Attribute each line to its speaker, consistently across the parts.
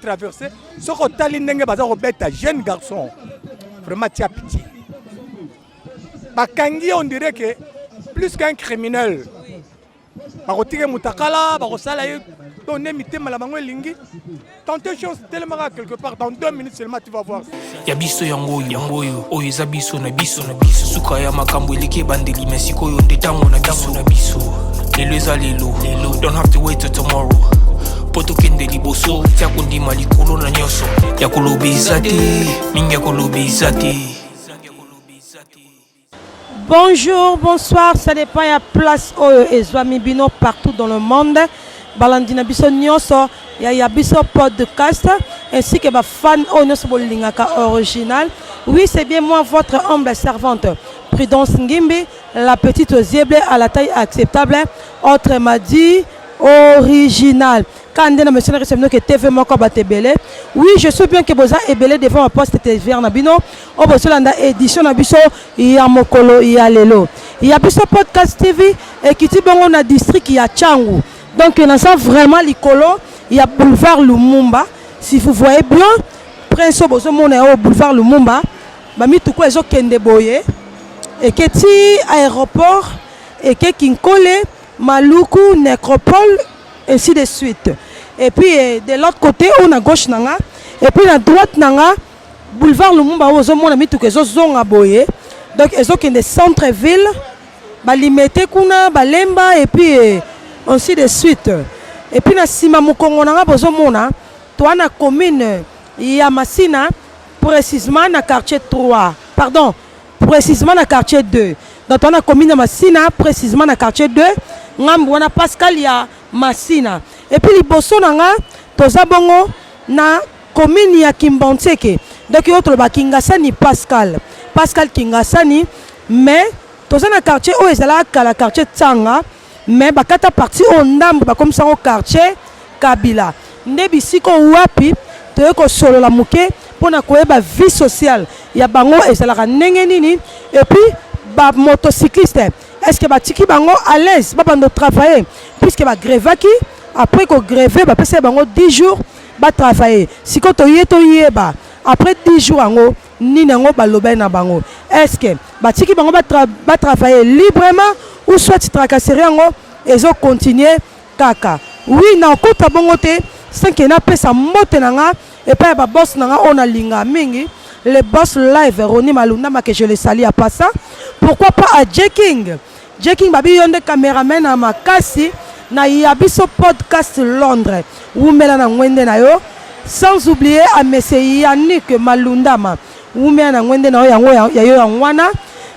Speaker 1: Traverse soki otali ndenge baza kobeta jeune garçon, vraiment tia pitié. Bakangi ye, on dirait que plus qu'un criminel. Bakotika mutakala, bakosala ye to nde mitema na bango elingi. Tenter chance, telemaka quelque part dans 2 minutes seulement, tu vas voir.
Speaker 2: Ya biso yango oyo, yango oyo, oyo eza biso na biso na biso. Suka ya makambo eleki ebandeli, me sikoyo nde ntango na biso na biso. Lelo eza lelo lelo, don't have to wait till tomorrow mpo tokende liboso. Tia kondima likolo na nyonso. Ya koloba eza te mingi, ya koloba eza te.
Speaker 3: Bonjour, bonsoir, ça dépend ya place oyo ezwami bino partout dans le monde. Balandi na biso nyonso ya biso podcast ainsi que bafan oyo nyonso bolingaka original. Oui, c'est bien moi, votre humble servante, Prudence Ngimbi, la petite zieble à la taille acceptable, autrement dit original. Quand nde na monsieur na bino ke TV moko bato ebele. Oui, je suis bien que boza ebele devant ma poste TV na bino oyo bozolanda édition na biso ya mokolo ya lelo. Ya biso podcast TV ekiti bongo na district ya Tshangu. Donc naza vraiment likolo ya boulevard Lumumba. Si vous voyez bien, prince oyo bozomona ya oyo boulevard Lumumba, bamituku ezokende boye, eketi aéroport, eke Kinkole, Maluku, Nécropole, ainsi de suite. Et puis de l'autre côté oyo na gauche na nga et puis na droite na nga, boulevard Lumumba oyo ozomona mituka ezozonga boye, donc ezokende centre ville, balimete kuna, balemba et puis ainsi de suite. Et puis na nsima mokongo na nga bozomona toa na commune ya Masina, précisément na quartier 3, pardon, précisément na quartier 2. Donc toa na commune ya Masina, précisément na quartier 2, ngambu wana Pascal ya Masina. Et puis liboso na nga toza bongo na commune ya Kimbanseke, donc oyo toloba Kingasani Pascal, Pascal Kingasani. Mais toza na quartier oyo ezalaka kala quartier Tsanga, mais bakata partie oyo ndambo, bakomisa yango quartier Kabila. Nde bisika wapi toye kosolola moke mpona koyeba vie sociale ya bango ezalaka ndenge nini. Et puis bamotocycliste, est ce que batiki bango à l'aise babanda travailler, puisque bagrevaki? Après kogreve, bapesaki bango 10 jours batravailler. Sikoyo toye toyeba après 10 jours yango nini yango balobaki na bango. Est ce que batiki bango batravailler librement ou soit tracasserie yango ezocontinue kaka? Oui, na okota bongo te sans que napesa mbote na nga epai ya baboss na nga oyo nalinga mingi, le boss live Roni Malundama, que je le salue en passant. Pourquoi pas à J King, J King babi yo nde cameraman na makasi na ya biso podcast Londres, wumela na ngwende na yo. Sans oublier à monsieur Yannick Malundama, wumela na ngwende na yo, yango ya yo yango wana.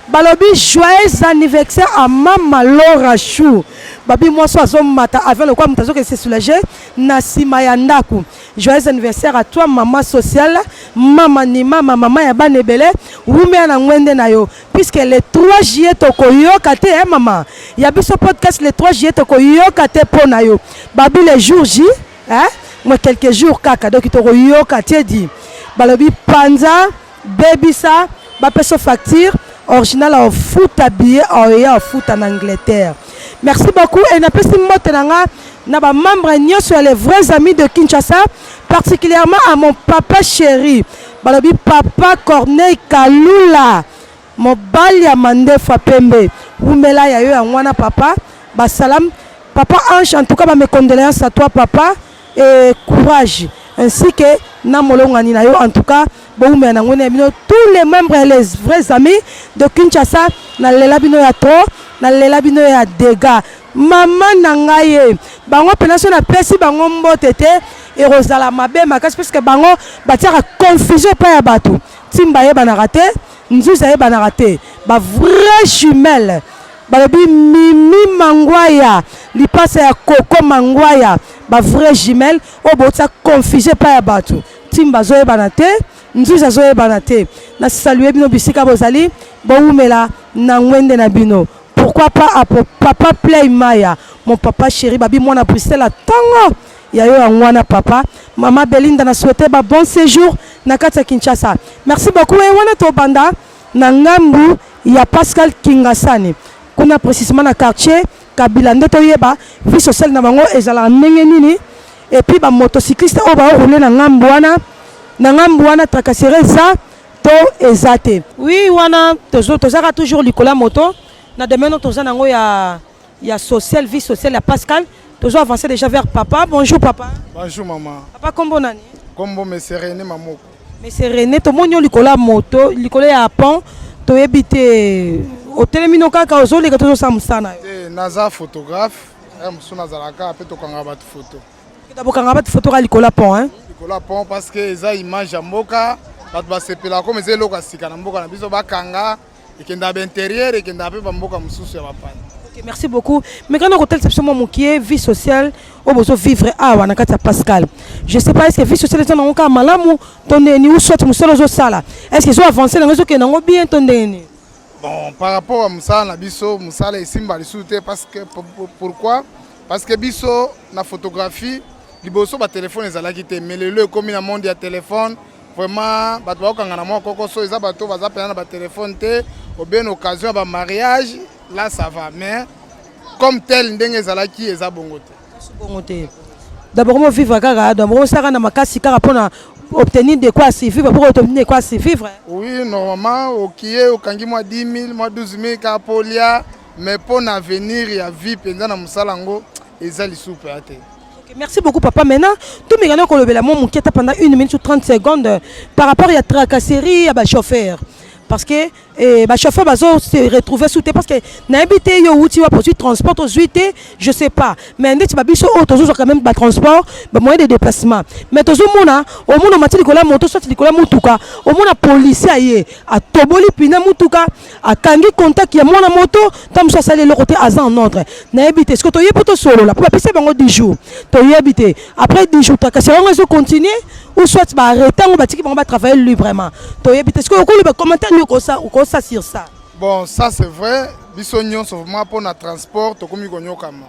Speaker 3: Balobi joyeux anniversaire à mama Laura Chou. Babi mwasi azomata avion lokola moto azokende se soulager na nsima ya ndako. Joyeux anniversaire à toi, mama sociale, mama ni mama, mama ya bana ebele, wumela na ngwende na yo, puisque le 3 juillet tokoyoka te. Eh, mama ya biso podcast, le 3 juillet tokoyoka te mpo na yo. Babi le jour J, hein? Mwa quelques jours kaka, donc tokoyoka te. Di balobi panza bebisa, bapesa facture original, aofuta billet, aoya afuta na Angleterre. Merci beaucoup. E napesi mbote na nga na bamembre nyonso ya les vrais amis de Kinshasa, particulièrement à mon papa chéri, balobi papa Corneille Kalula, mobali ya mandefa pembe, wumela ya yo yango wana. Papa basalam, papa Ange, en tout cas bames condoléances à toi papa et courage, ainsi que na molongani na yo. En tout cas bowumela na ngwene ya bino, tous les membres et les vrais amis de Kinshasa. Nalela bino ya trop, nalela bino ya dégâts. Mama na ngai ye bango mpena so napesi bango mbote te, ekozala mabe makasi, puisque bango batiaka confusion epai ya bato. Ntimba ayebanaka te, nzuzi ayebanaka te. Bavrai jumelle, balobi Mimi Mangwaya, lipasa ya Koko Mangwaya, bavrai jumelle oyo botia confusion epai ya bato. Ntimba azoyebana te, nzuzi azoyebana te. Nasalue bino bisika bozali, bowumela na ngwende na bino. Pourquoi pas apo papa Play Maya, mon papa chéri, babi mwana Bruxelles atongo ya yo yango wana. Papa, mama Belinda, na souhaite ba bon séjour na kati ya Kinshasa. Merci beaucoup. E wana tobanda na ngambu ya Pascal Kingasani kuna, précisément na quartier Kabila, nde toyeba vie sociale na bango ezalaka ndenge nini. Et puis bamotocycliste oyo baoroule na ngambu wana, na ngambu wana, tracasserie eza to eza te? Oui, wana tozaka toujours likolo ya moto na domaine oyo toza nango ya social, vie sociale ya Pascal. Tozo avancer déjà vers papa. Bonjour papa.
Speaker 4: Bonjour maman.
Speaker 3: Papa, kombo nani?
Speaker 4: Kombo Monsieur René Mamoko.
Speaker 3: Monsieur René, tomoni yo likolo ya moto, likolo ya pont. Toyebi te, otelemi no kaka, ozoleka, tozosala mosala na yo?
Speaker 4: Te, naza photographe. Ya mosusu nazalaka mpe tokanga bato photo.
Speaker 3: Bokanga bato photo kaka likolo ya pont, hein?
Speaker 4: Likolo ya pont, parce que eza image ya mboka. Bato basepelaka comme eza eloko ya sika na mboka na biso. Bakanga, ekendaka baintérieur, ekendaka mpe bamboka mosusu ya bapaya.
Speaker 3: Ok, merci beaucoup. Mais quand on biso mwa mokie, vie sociale oyo bozovivre awa na kati ya Pascal, je sais pas, est ce que vie sociale eza nango kaka malamu to ndeni, ou soit mosala ozosala, est ce que ezo avance nango, ezokende nango bien to ndeni?
Speaker 4: Bon, par rapport à mosala na biso, mosala esimba lisusu te. Parce que pourquoi? Parce que biso na photographie, liboso batelefone ezalaki te, mais lelo ekómi na monde ya telefone. Vraiment bato bakokanga na mwa kokoso. Eza bato baza mpena na batelefone te, ou bien occasion ya bamariage, là ça va, mais comme tel ndenge ezalaki, eza bongo te.
Speaker 3: Bongo te. D'abord movivre kaka, d'abord osaka na makasi kaka mpona obtenir de quoi survivre, pour obtenir de quoi survivre.
Speaker 4: Oui, normalement okie okangi mwa 10 000, mwa 12 000 kaka mpo olia, mais mpo na avenir ya vie mpenza na mosala yango eza lisusu mpenza te.
Speaker 3: Ok, merci beaucoup papa. Maintenant, tomekana kolobela mwa moke ata pendant une minute ou 30 secondes par rapport ya tracasserie ya bachauffeur, parce que bachauffeur bazo se retrouver sous te, parce que nayebi te yo outi wapi, ozwi transport, ozwi te, je sais pas, mais ndeti babiso oyo tozozwa quand même batransport, bamoyen de déplacement, mais tozomona, omona omati likolo ya moto, soit likolo ya motuka, omona policier aye, atoboli pneu motuka, akangi contact ya mwana moto, ntango mosu asali eloko te, aza en ordre. Nayebi te, soki toyebi mpo tosolola, mpo bapesi bango 10 jours, toyebi te après 10 jours kasi yango ezocontinue ou soit baarrête yango, batiki bango batravailler librement, toyebi te. Soki okoloba, commentaire nini okosa sur ça?
Speaker 4: Bon, ça c'est vrai, biso nyonso vraiment mpo na transport tokomi konyokama.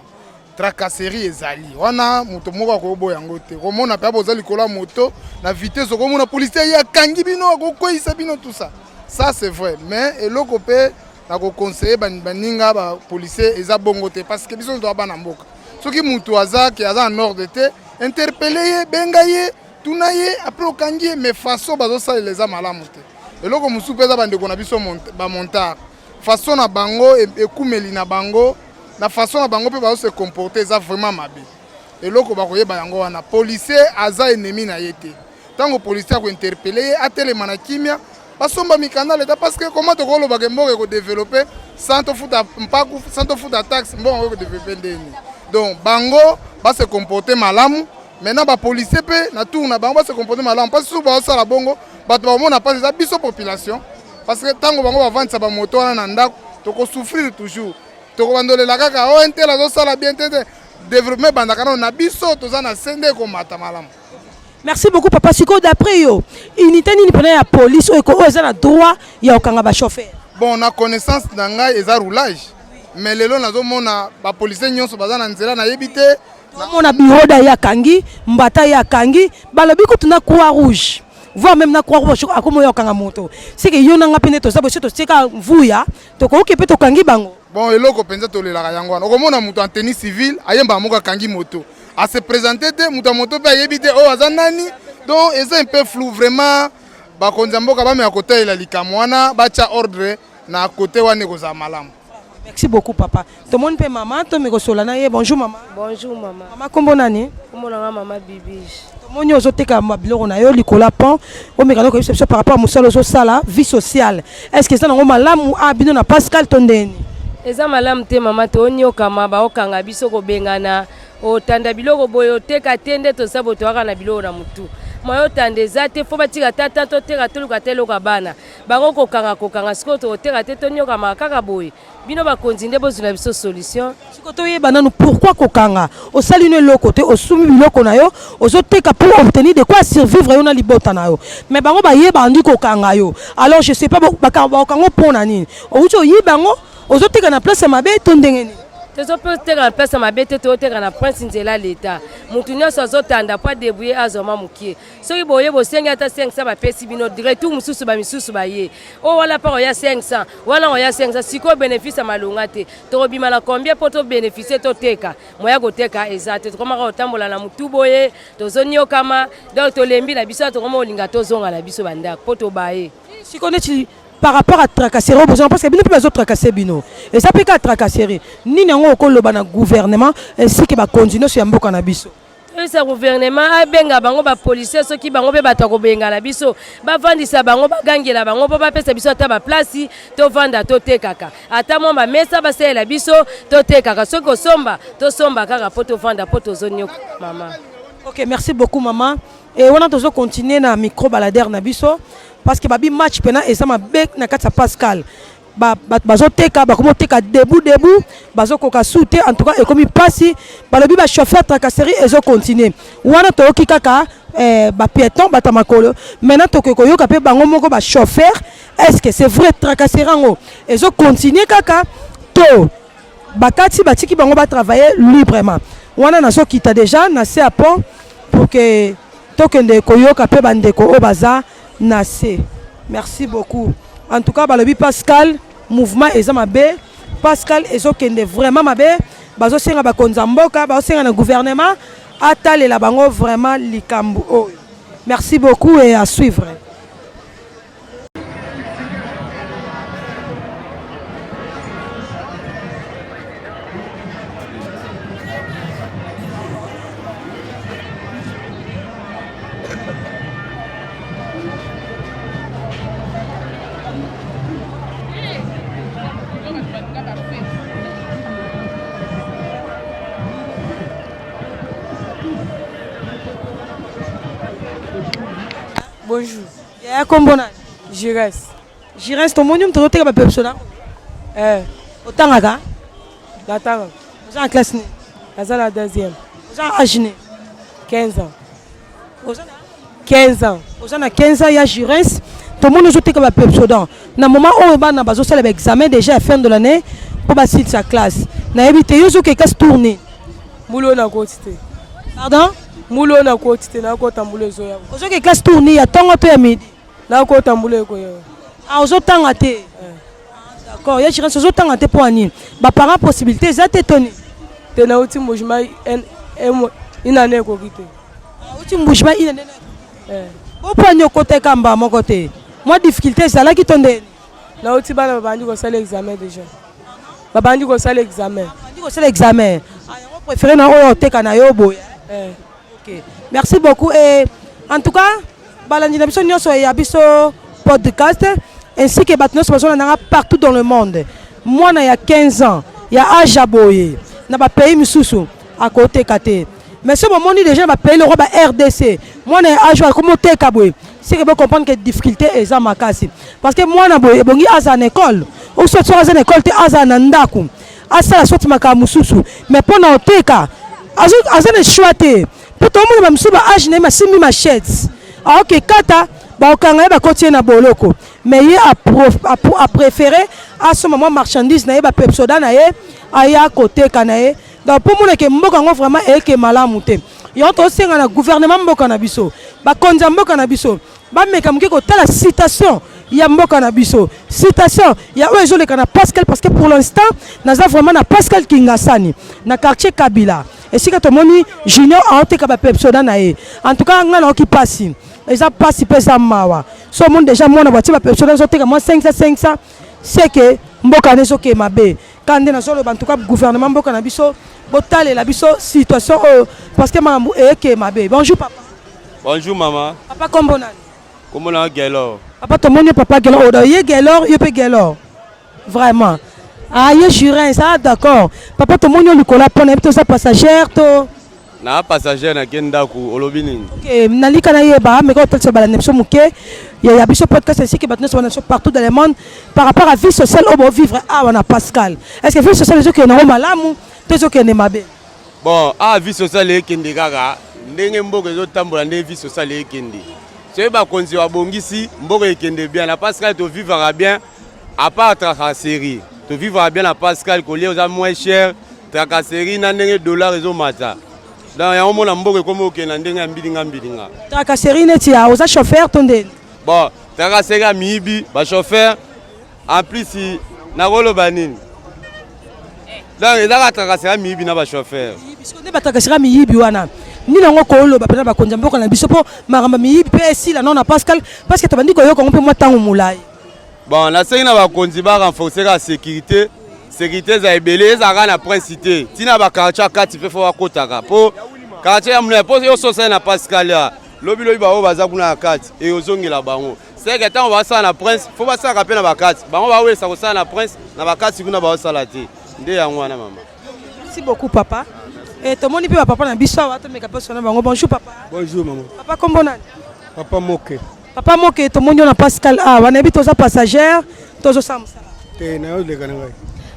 Speaker 4: Tracasserie ezali wana, moto moko akoboya yango te. Komona mpe boza likolo ya moto na vitesse, okomona policier ye akangi bino, akokweyisa bino, tout ça, ça c'est vrai. Mais eloko mpe nakoconseille baninga bapolicier, eza bongo te, parce que biso nyonso toza bana mboka. Soki moto aza ke aza en ordre te, interpelle ye, benga ye, tuna ye, après okangi ye. Mais façon bazosalela eza malamu te. Eloko mosusu mpe eza bandeko na biso bamotard, façon na bango, ekumeli na bango, na façon na bango mpe bazose comporte, eza vraiment mabe. Eloko bakoyeba yango wana, policier aza ennemi na ye te. Ntango policier akointerpele ye, atelema na kimia, basomba mikanda leta, parce que comment tokolobaka mboka ekodéveloppe sans tofuta mpaku, sans tofuta taxe? Mboka yango ekodéveloppe ndeni? Donc bango base comporte malamu. Maintenant bapolicier mpe na tour na bango base comporte malamu, parce soki bazosala bongo, bato bakomona mpasi eza biso population, parce que ntango bango bavandisa bamoto wana na ndako, tokosouffrir toujours, tokobandolela kaka o un tel azosala bien te. Te, développement ebandaka nano na biso toza na se, nde ekomata malamu.
Speaker 3: Merci beaucoup papa. Sikoyo, d'après yo, unité nini mpona ya police oyo oyo eza na droit ya kokanga bachauffeur?
Speaker 4: Bon, na connaissance na ngai eza roulage, mais lelo nazomona bapolicier nyonso baza na nzela, nayebi te.
Speaker 3: Omona biroda ye akangi mbata, ye akangi, balobi kutu na Croix Rouge, voire même na Croix Rouge akoma oyo akanga moto. Seke yo nanga mpe nde toza boso, totika mvuya, tokoki mpe tokangi bango.
Speaker 4: Bon, eloko mpenza tolelaka yango wana, okomona moto en tenue civile ayembaka moko, akangi moto, ase présente te, moto ya moto mpe ayebi te oyo aza nani. Donc eza un peu flou vraiment. Bakonzi ya mboka bameka kotalela likambo wana, batya ordre na kote wana, ekozala malamu.
Speaker 3: Merci beaucoup papa. Tomoni mpe mama, tomeki kosola na ye. Bonjour mama.
Speaker 5: Bonjour mama.
Speaker 3: Mama, kombo nani?
Speaker 5: Kombo na nga mama Bibiche.
Speaker 3: Tomoni ozoteka biloko na yo likolo ya pont. Omeka na koyebisa biso par rapport ya mosala ozosala, vie sociale, est ce que eza nango malamu a bino na Pascal to ndeni?
Speaker 5: Eza malamu te mama, tonyokama, baokanga biso, kobengana, otanda biloko boye, oteka te. Nde toza boye, toyaka na biloko na motu, moyo otanda eza te. Fo batika tata toteka, toluka te eloko ya bana. Bango kokanga kokanga, sikoyo tokoteka te, tonyokamaka kaka boye. Bino bakonzi nde bozwela biso solution.
Speaker 3: Siko toyeba nanu pourquoi kokanga. Osali no eloko te, osumi biloko na yo, ozoteka pour obtenir de quoi survivre yo na libota na yo, mais bango bayeba andi kokanga yo. Alors je sais pas, bakanga mpo na nini? Outi oyiba yango, ozoteka na place ya mabe to ndenge nini?
Speaker 5: Tozo pe teka na place ya mabe te, tozoteka na prince nzela leta. Mutu nyonso azotanda po adebrouiller azwa mwa mokie. Soki boye bosengi ata 500 bapesi bino, retour mosusu ba misusu baye. Oyo wana pa oya 500, wana oya 500, sikoyo benefice ya malonga te. Tokobima na combien po to beneficier toteka? Moya koteka eza te. Tokomaka kotambola na mutu boye, tozoniokama, donc tolembi na biso, tokoma kolinga tozonga na biso ba ndako po tobaye.
Speaker 3: Sikoyo neti par rapport à tracasserie oyo bozonga parce que bino mpe bazo tracasse bino eza mpe kaka tracasserie nini yango okoloba na gouvernement ainsi que bakonzi nyonso ya mboka na biso?
Speaker 5: Toyebisa gouvernement abenga bango ba policiers soki bango mpe bato ya kobengana biso, bavandisa bango bagangela bango mpo bapesa biso ata ba place tovanda totekaka, ata mwa ba mesa basalela biso totekaka, soki kosomba tosomba kaka mpo tovanda mpo tozonioka mama.
Speaker 3: Ok, merci beaucoup maman. Et wana tozo continuer na micro baladeur na biso parce que babi match pena eza mabe na kati ya Pascal. Ba bato bazoteka bakomi koteka debout debout bazokoka su te en tout cas ekomi pasi balobi ba chauffeur tracasserie ezo continuer wana toyoki kaka eh, ba piéton bato ya makolo maintenant tokoki koyoka mpe bango moko ba chauffeur est ce que c'est vrai tracasserie yango ezo continuer kaka to bakati batiki bango ba travailler librement wana nazokita déjà na se ya pont pour que tokende koyoka mpe bandeko oyo baza na se. Merci beaucoup. En tout cas balobi Pascal mouvement eza mabe, Pascal ezokende vraiment mabe, bazosenga bakonzi ya mboka, bazosenga na gouvernement atalela bango vraiment likambo oyo. Merci beaucoup et à suivre.
Speaker 6: Bonjour.
Speaker 3: Yaya kombo nani?
Speaker 6: Jires.
Speaker 3: Jires tomoni moto ozoteka ba pepsona.
Speaker 6: Eh.
Speaker 3: Otangaka?
Speaker 6: Natangaka.
Speaker 3: Oza na classe nini?
Speaker 6: Naza na deuxième.
Speaker 3: Oza na âge nini?
Speaker 6: 15 ans.
Speaker 3: Oza na
Speaker 6: 15 ans.
Speaker 3: Oza na 15 ans ya Jires. Tomoni ozoteka ba pepsodent. Na moment oyo bana bazosala ba examen déjà ya fin de l'année mpo basilisa classe. Nayebi te yo ozoke classe tour nini?
Speaker 6: Mbula oyo nakoti te.
Speaker 3: Pardon?
Speaker 6: Mbula oyo nakoti te, nakota mbula ezoya.
Speaker 3: Ozoke classe tour nini ya tongo to ya midi?
Speaker 6: Nakota mbula ekoya.
Speaker 3: Ah, ozotanga te? Eh. Ah, d'accord. Ya Chirens ozotanga te mpo ya nini? Ba parents possibilité eza te to nini?
Speaker 6: Te nauti Mbujimayi une année ekoki te.
Speaker 3: Ah, uti Mbujimayi une année.
Speaker 6: Eh.
Speaker 3: Bo mpo ya nini okoteka mbala moko te? Mwa difficulté ezalaki to ndeni?
Speaker 6: Nauti bana babandi kosala examen déjà. Babandi kosala examen.
Speaker 3: Babandi kosala examen. Ah, yango préféré na oyo oteka na yo boye.
Speaker 6: Eh.
Speaker 3: OK. Merci beaucoup et en tout cas balandi na biso nyonso ya biso podcast ainsi que bato nyonso bazolanda nga partout dans le monde. Mwana ya 15 ans ya âge ya boye na ba pays misusu akoteka te. Mais soki bomoni déjà ba pays lokola ba RDC mwana ya âge akomi oteka boye c'est que bo comprendre que difficulté eza makasi parce que mwana boye ebongi azala na école ou soit soki aza na école te azala na ndako asala soit makambo mosusu mais mpo na oteka aza na choix te mpo tomona bamosusu ba âge na ye masimbi machette aoke kata bakokanga ye bakoti ye na boloko mais ye apréféré asomba mwa marchandise na ye bapepsoda na ye aya koteka na ye. Donc po mona ke mboka yango vraiment eke malamu te. Yango tosenga na gouvernement mboka na biso, bakonzi ya mboka na biso bameka moke kotala citation ya mboka na biso, citation ya oyo ezoleka na Pascal, parce que pour l'instant naza vraiment na Pascal Kingasani na quartier Kabila, esika tomoni Junior aoteka ba pepsoda na ye. En tout cas nga naoki pasi, eza pasi pe eza mawa. So omoni déjà mwana batie ba pepsoda ezoteka mwa 500 500, c'est que mboka na ezokende mabe. Kaka nde nazoloba en tout cas gouvernement mboka na biso botalela biso situation oyo parce que makambo eyeke mabe. Bonjour papa.
Speaker 7: Bonjour maman.
Speaker 3: Papa kombo nani?
Speaker 7: Kombo na Gelor.
Speaker 3: Papa tomoni papa Gelor oyo ye Gelor yo pe Gelor. Vraiment. Ah ye jurin ça d'accord. Papa tomoni yo likolo pona yebi toza passagère to
Speaker 7: Na passager na ke ndaku olobi nini?
Speaker 3: Ok, nalika na yeba mais ko totalisa balanda biso moke ya ya biso podcast ainsi que bato nyonso bana biso partout dans le monde par rapport à vie sociale oyo bovivre awa na Pascal. Est-ce que vie sociale ezokende nango malamu to ezokende mabe?
Speaker 7: Bon, awa vie sociale ekende kaka ndenge mboka ezotambola ndenge vie sociale ekende. Soki bakonzi babongisi mboka ekende bien na Pascal tovivaka bien à part tracasserie. Tovivaka bien na Pascal kolia oza moins cher. Tracasserie na ndenge dollar ezomata. Donc yango mona mboka ekomi okende na ndenge ya mbilinga mbilinga.
Speaker 3: Tracasserie neti ya oza chauffeur to ndeni?
Speaker 7: Bon, tracasserie ya miyibi, ba chauffeur en plus nakoloba nini? Donc eza kaka tracasserie ya miyibi na ba chauffeur.
Speaker 3: Nde ba tracasserie ya miyibi wana nini yango koloba mpena bakonzi ya mboka na biso mpo makambo ya miyibi mpe esila nao na Pascal parce que tobandi koyoka yango mpe mwa ntango molai.
Speaker 7: Bon, nasengi na bakonzi ba renforcer kaka sécurité. Sécurité eza ebele, ezalaka kaka na prince te. Tina ba quartier ya kati mpe fo bakotaka mpo quartier ya monene mpo yo sosali na Pascal ya lobi lobi baoyo baza kuna na kati eozongela bango. Seke ntango basala na prince fo basalaka mpe na bakati. Bango bawelisa kosala na prince na bakati kuna baosala te. Nde yango wana mama.
Speaker 3: Merci beaucoup papa. Eh, tomoni mpe bapapa na biso awa tomeka mpe sona bango. Bonjour papa.
Speaker 8: Bonjour maman.
Speaker 3: Papa kombo nani?
Speaker 8: Papa Moke.
Speaker 3: Papa Moke, tomoni yo na Pascal awa. Nayebi toza passagère, tozosala mosala.
Speaker 8: Te nayoleka na ngai.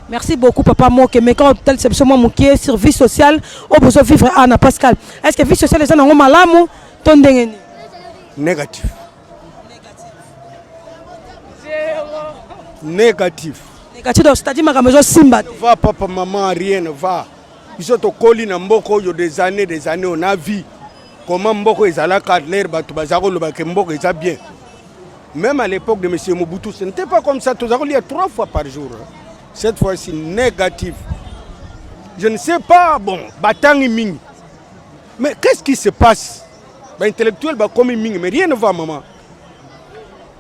Speaker 3: Merci beaucoup papa Moke. Mais quand otalisa biso mwa moke sur vie sociale oyo bozo vivre awa na Pascal. Est-ce que vie sociale eza nango malamu to ndenge nini?
Speaker 8: Négatif. Négatif.
Speaker 3: Négatif donc c'est-à-dire makambo ezosimba te.
Speaker 8: Va papa maman rien ne va. Biso tokoli na mboka oyo des années des années on a vu comment mboka ezalaka l'air bato baza koloba ke mboka eza bien. Même à l'époque de monsieur Mobutu, ce n'était pas comme ça. Toza kolia trois fois par jour. Cette fois-ci négatif. Je ne sais pas, bon, batangi mingi. Mais qu'est-ce qui se passe? Ba intellectuel bakomi mingi, mais rien ne va maman.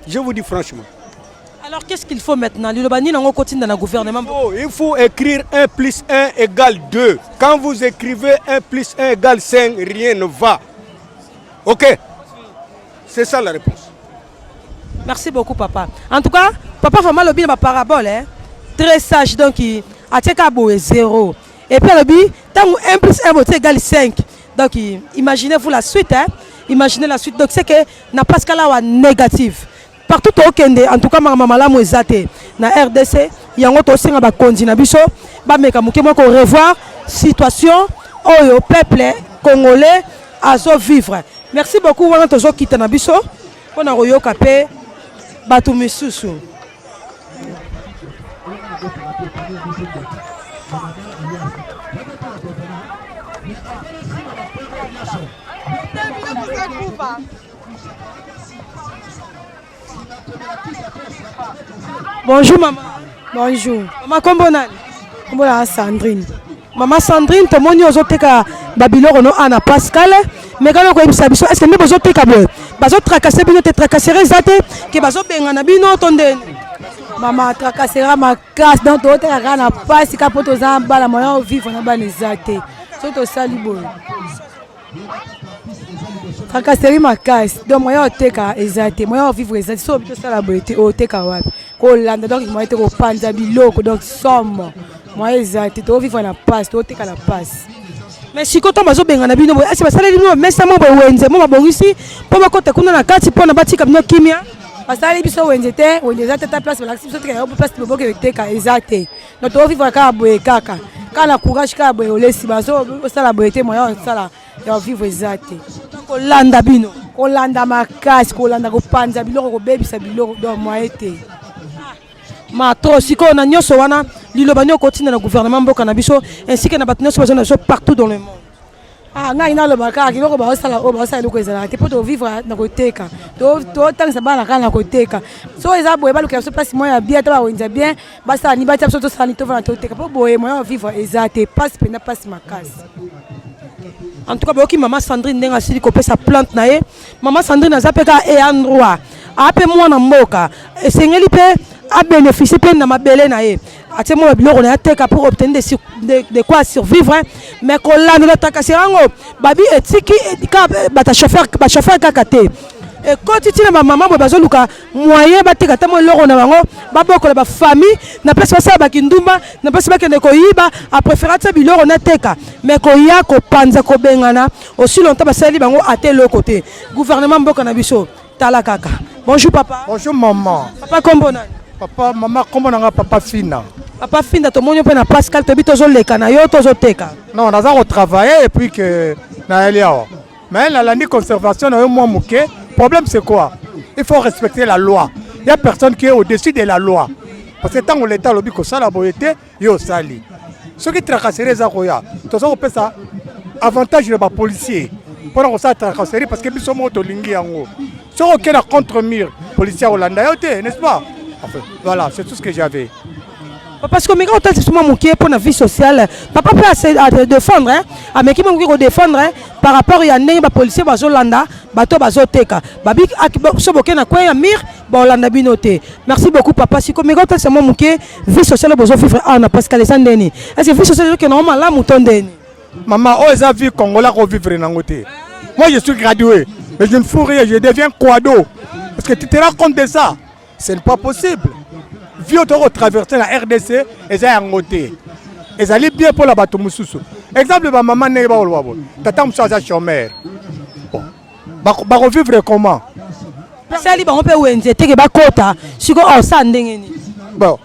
Speaker 8: Je vous dis franchement.
Speaker 3: Alors qu'est-ce qu'il faut maintenant? Liloba nini yango kotinda na gouvernement?
Speaker 8: Il faut écrire 1 plus 1 égale 2. Quand vous écrivez 1 plus 1 égale 5, rien ne va. Ok? C'est ça la réponse.
Speaker 3: Merci beaucoup papa. En tout cas, papa vraiment lobi na ba parabole hein. Très sage donc atieka boye 0. Et puis alobi tango 1 plus 1 botie égale 5. Donc imaginez-vous la suite hein. Imaginez la suite. Donc c'est que na Pascal awa négative. Partout tokende en tout cas makambo malamu eza te na RDC yango tosenga bakonzi na biso bameka moke moko revoir situation oyo peuple congolais azo vivre. Merci beaucoup wana tozokita na biso mpona koyoka mpe bato misusu. Bonjour maman.
Speaker 6: Bonjour.
Speaker 3: Maman kombo nani?
Speaker 6: Kombo na Sandrine.
Speaker 3: Maman Sandrine, tomoni ozoteka ba biloko no ana Pascal. Mais quand koyebisa biso est-ce que nde bozoteka boye? Bazo tracasser bino te tracasserie eza te ke bazobengana bino to ndeni?
Speaker 6: Mama tracasserie makasi donc toteka kaka na pasi kaka mpo toza na bana moyen vivre na bana eza te soki tosali boye tracasserie makasi donc moyen oteka eza te moyen ovivre eza te soki tosala boye te oteka wapi kolanda donc moyen te kopanza biloko donc somo moyen eza te tovivre na pasi toteka na pasi
Speaker 3: mais sikoyo ntango bazobengana bino boye esi basaleli bino bamesa mo boye wenze mo babongisi mpo bakota kuna na kati mpo na batika bino kimia
Speaker 6: basali biso wenze te wenze eza te ta place balakisi biso teka yango place boboke eteka eza te donc tovivre kaka boye kaka kaka na courage kaka boye olesi bazo osala boye te moyen osala ya vivre eza te
Speaker 3: kolanda bino
Speaker 6: kolanda makasi kolanda kopanza biloko kobebisa biloko donc moyen te
Speaker 3: matro sikoyo na nyonso wana liloba nini okotinda na gouvernement mboka na biso ainsi que na bato nyonso baza na biso partout dans le monde
Speaker 6: Ah, ngai naloba kaka biloko baosala oyo baosala eloko ezalaka te mpo tovivre na koteka totangisa bana kaka na koteka so eza boye balukela biso place moya ya bien ata bawenza bien basala ni batia biso tosala ni tovanda toteka mpo boye moyen ya vivre eza te mpasi mpenza mpasi makasi
Speaker 3: en tout cas boyoki mama Sandrine ndenge asili kopesa plante na ye mama Sandrine aza mpe kaka ayant droit ape mwana mboka esengeli mpe abénéficie mpe na mabele na ye atie mwa biloko na ye ateka pour obtenir de quoi survivre mais kolandela takasi yango babi etiki bata chauffeur bachauffeur kaka te ekoti ntina bamama boye bazoluka moyen bateka ata mwa eloko na bango babokola bafamille na place basala bakindumba na place bakende koyiba apréféré atia biloko nateka mais koya kopanza kobengana aussi longtemps basaleli bango ata eloko te gouvernement mboka na biso tala kaka bonjour papa
Speaker 1: bonjour maman
Speaker 3: papa kombo nani
Speaker 1: papa mama kombo nanga papa Fina
Speaker 3: papa Finda tomoni mpe na Pascal toyebi tozoleka na yo tozoteka
Speaker 1: non naza kotravailler et puis que nayeli awa mais nalandi conservation na yo mwa moke problème c'est quoi il faut respecter la loi il y a personne qui est au-dessus de la loi parce que ntango l'état alobi kosala boye te yo osali. Soki tracasserie eza koya, toza kopesa avantage na bapolicier mpona kosala tracasserie, parce que biso moko tolingi yango. Soki okei na contre mur, policier akolanda yo te, n'est-ce pas? Enfin, voilà, c'est tout ce que j'avais.
Speaker 3: Parce que omeka kotalisa biso mwa moke mpo na vie sociale. Papa mpe adéfendre, ameki mwa moke kodéfendre par rapport ya ndenge bapolicier bazolanda bato bazoteka. Babi so boke na coin ya mur, baolanda bino te. Merci beaucoup, papa. Siko meka kotalisa mwa moke vie sociale bozovivre awa na Pascal eza ndeni. Est ce que vie sociale ezokende yango malamu to ndeni?
Speaker 1: Mama, oyo eza vie congolais akovivre nango te. Moi, je suis gradué, mais je ne fous rien, je deviens quado, parce que tu te rends compte de ça, ce n'est pas possible. Vie oyo tokotraverse na RDC eza yango te. Ezali bien mpona bato mosusu. Exemple, bamama ndenge bakoloba boye, tata mosusu aza chômeur. Bon, bakovivre comment?
Speaker 3: Basali bango mpe wenze teke bakota siko osala ndenge nini?
Speaker 1: Bon,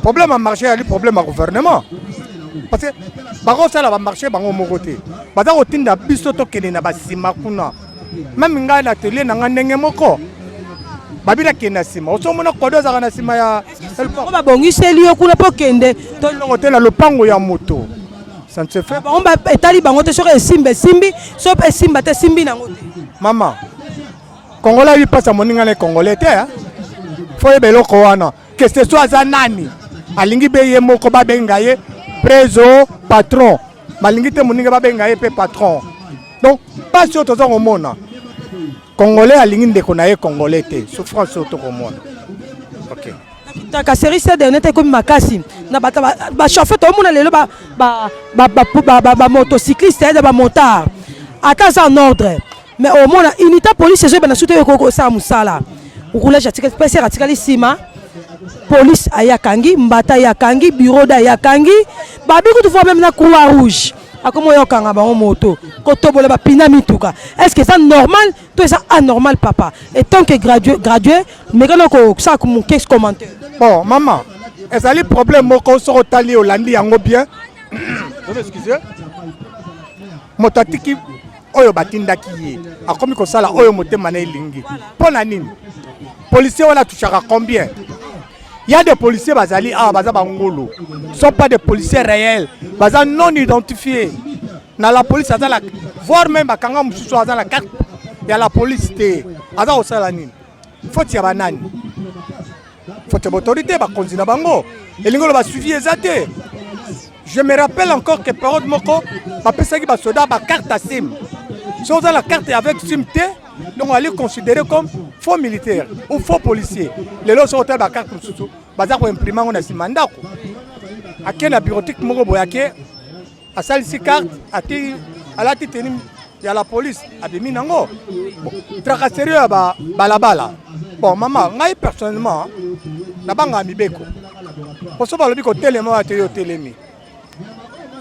Speaker 1: problème ya marché ezali problème ya gouvernement, parce que bakosala bamarché bango moko te. Baza kotinda biso tokende na basima kuna. Même ngai na atelier na ngai, ndenge moko babi nakende na nsima. Osomona kodo azalaka na nsima ya
Speaker 3: Bango babongiseli yo kuna mpo kende.
Speaker 1: Eloko te na lopango ya moto, ça ne se fait.
Speaker 3: Bango etali bango te. Soki esimba, esimbi. Soki mpe esimba te, esimbi nango te.
Speaker 1: Mama, Congolais ayebi mpasi ya moninga na Congolais te. Faut yeba eloko wana, que ce soit aza nani, alingi be ye moko babenga ye preso patron, balingi te moninga babenga ye mpe patron. Donc mpasi oyo toza komona, Congolais alingi ndeko na ye Congolais te. Souffrance oyo tokomona, ok.
Speaker 3: Tracasserie ces dernier te ekomi makasi na bato bachauffeur. Toomona lelo bamotocycliste na bamotard, ata aza en ordre, mais omona unité police ezoyeba su te oyo ekoki kosala mosala. Roulage atikali, PCR atikali nsima, police ayakangi mbata, ayakangi bureau da, ayakangi babi kutu voire même na Croix Rouge akomi oyo okanga bango moto, kotobola bapina mituka. Est ce que eza normal to eza anormal, papa? En tant que gradué, gradué, mekana kosala moke commentaire.
Speaker 1: Bon, mama, ezali problème moko. Soki otali, olandi yango bien, excuse, moto atiki oyo batindaki ye, akomi kosala oyo motema na elingi. Mpo na nini? Policier wana atouchaka combien? Ya des policiers bazali awa, baza bangulu, sont pas des policiers réels, baza non identifiés na la police. Aza la, voire même bakanga mosusu aza na carte ya la police te. Aza kosala nini? Faute ya banani? Faute ya baautorité, bakonzi na bango. Elingi oloba suivi eza te. Je me rappelle encore que période moko bapesaki basoda bacarte ya SIM. So oza na carte avec SIM te, donc ali considéré comme faux militaire ou faux policier. Lelo soki otala bacarte mosusu, baza koimprime yango na nsima ndako. Ake na bureautique moko boye, ake asalisi carte, ati alati tenue ya la police, abimi nango. Bon, tracasserie ya balabala. Bon, mama, ngai personnellement nabangaka mibeko. Poso balobi kotelema oyo te, yo otelemi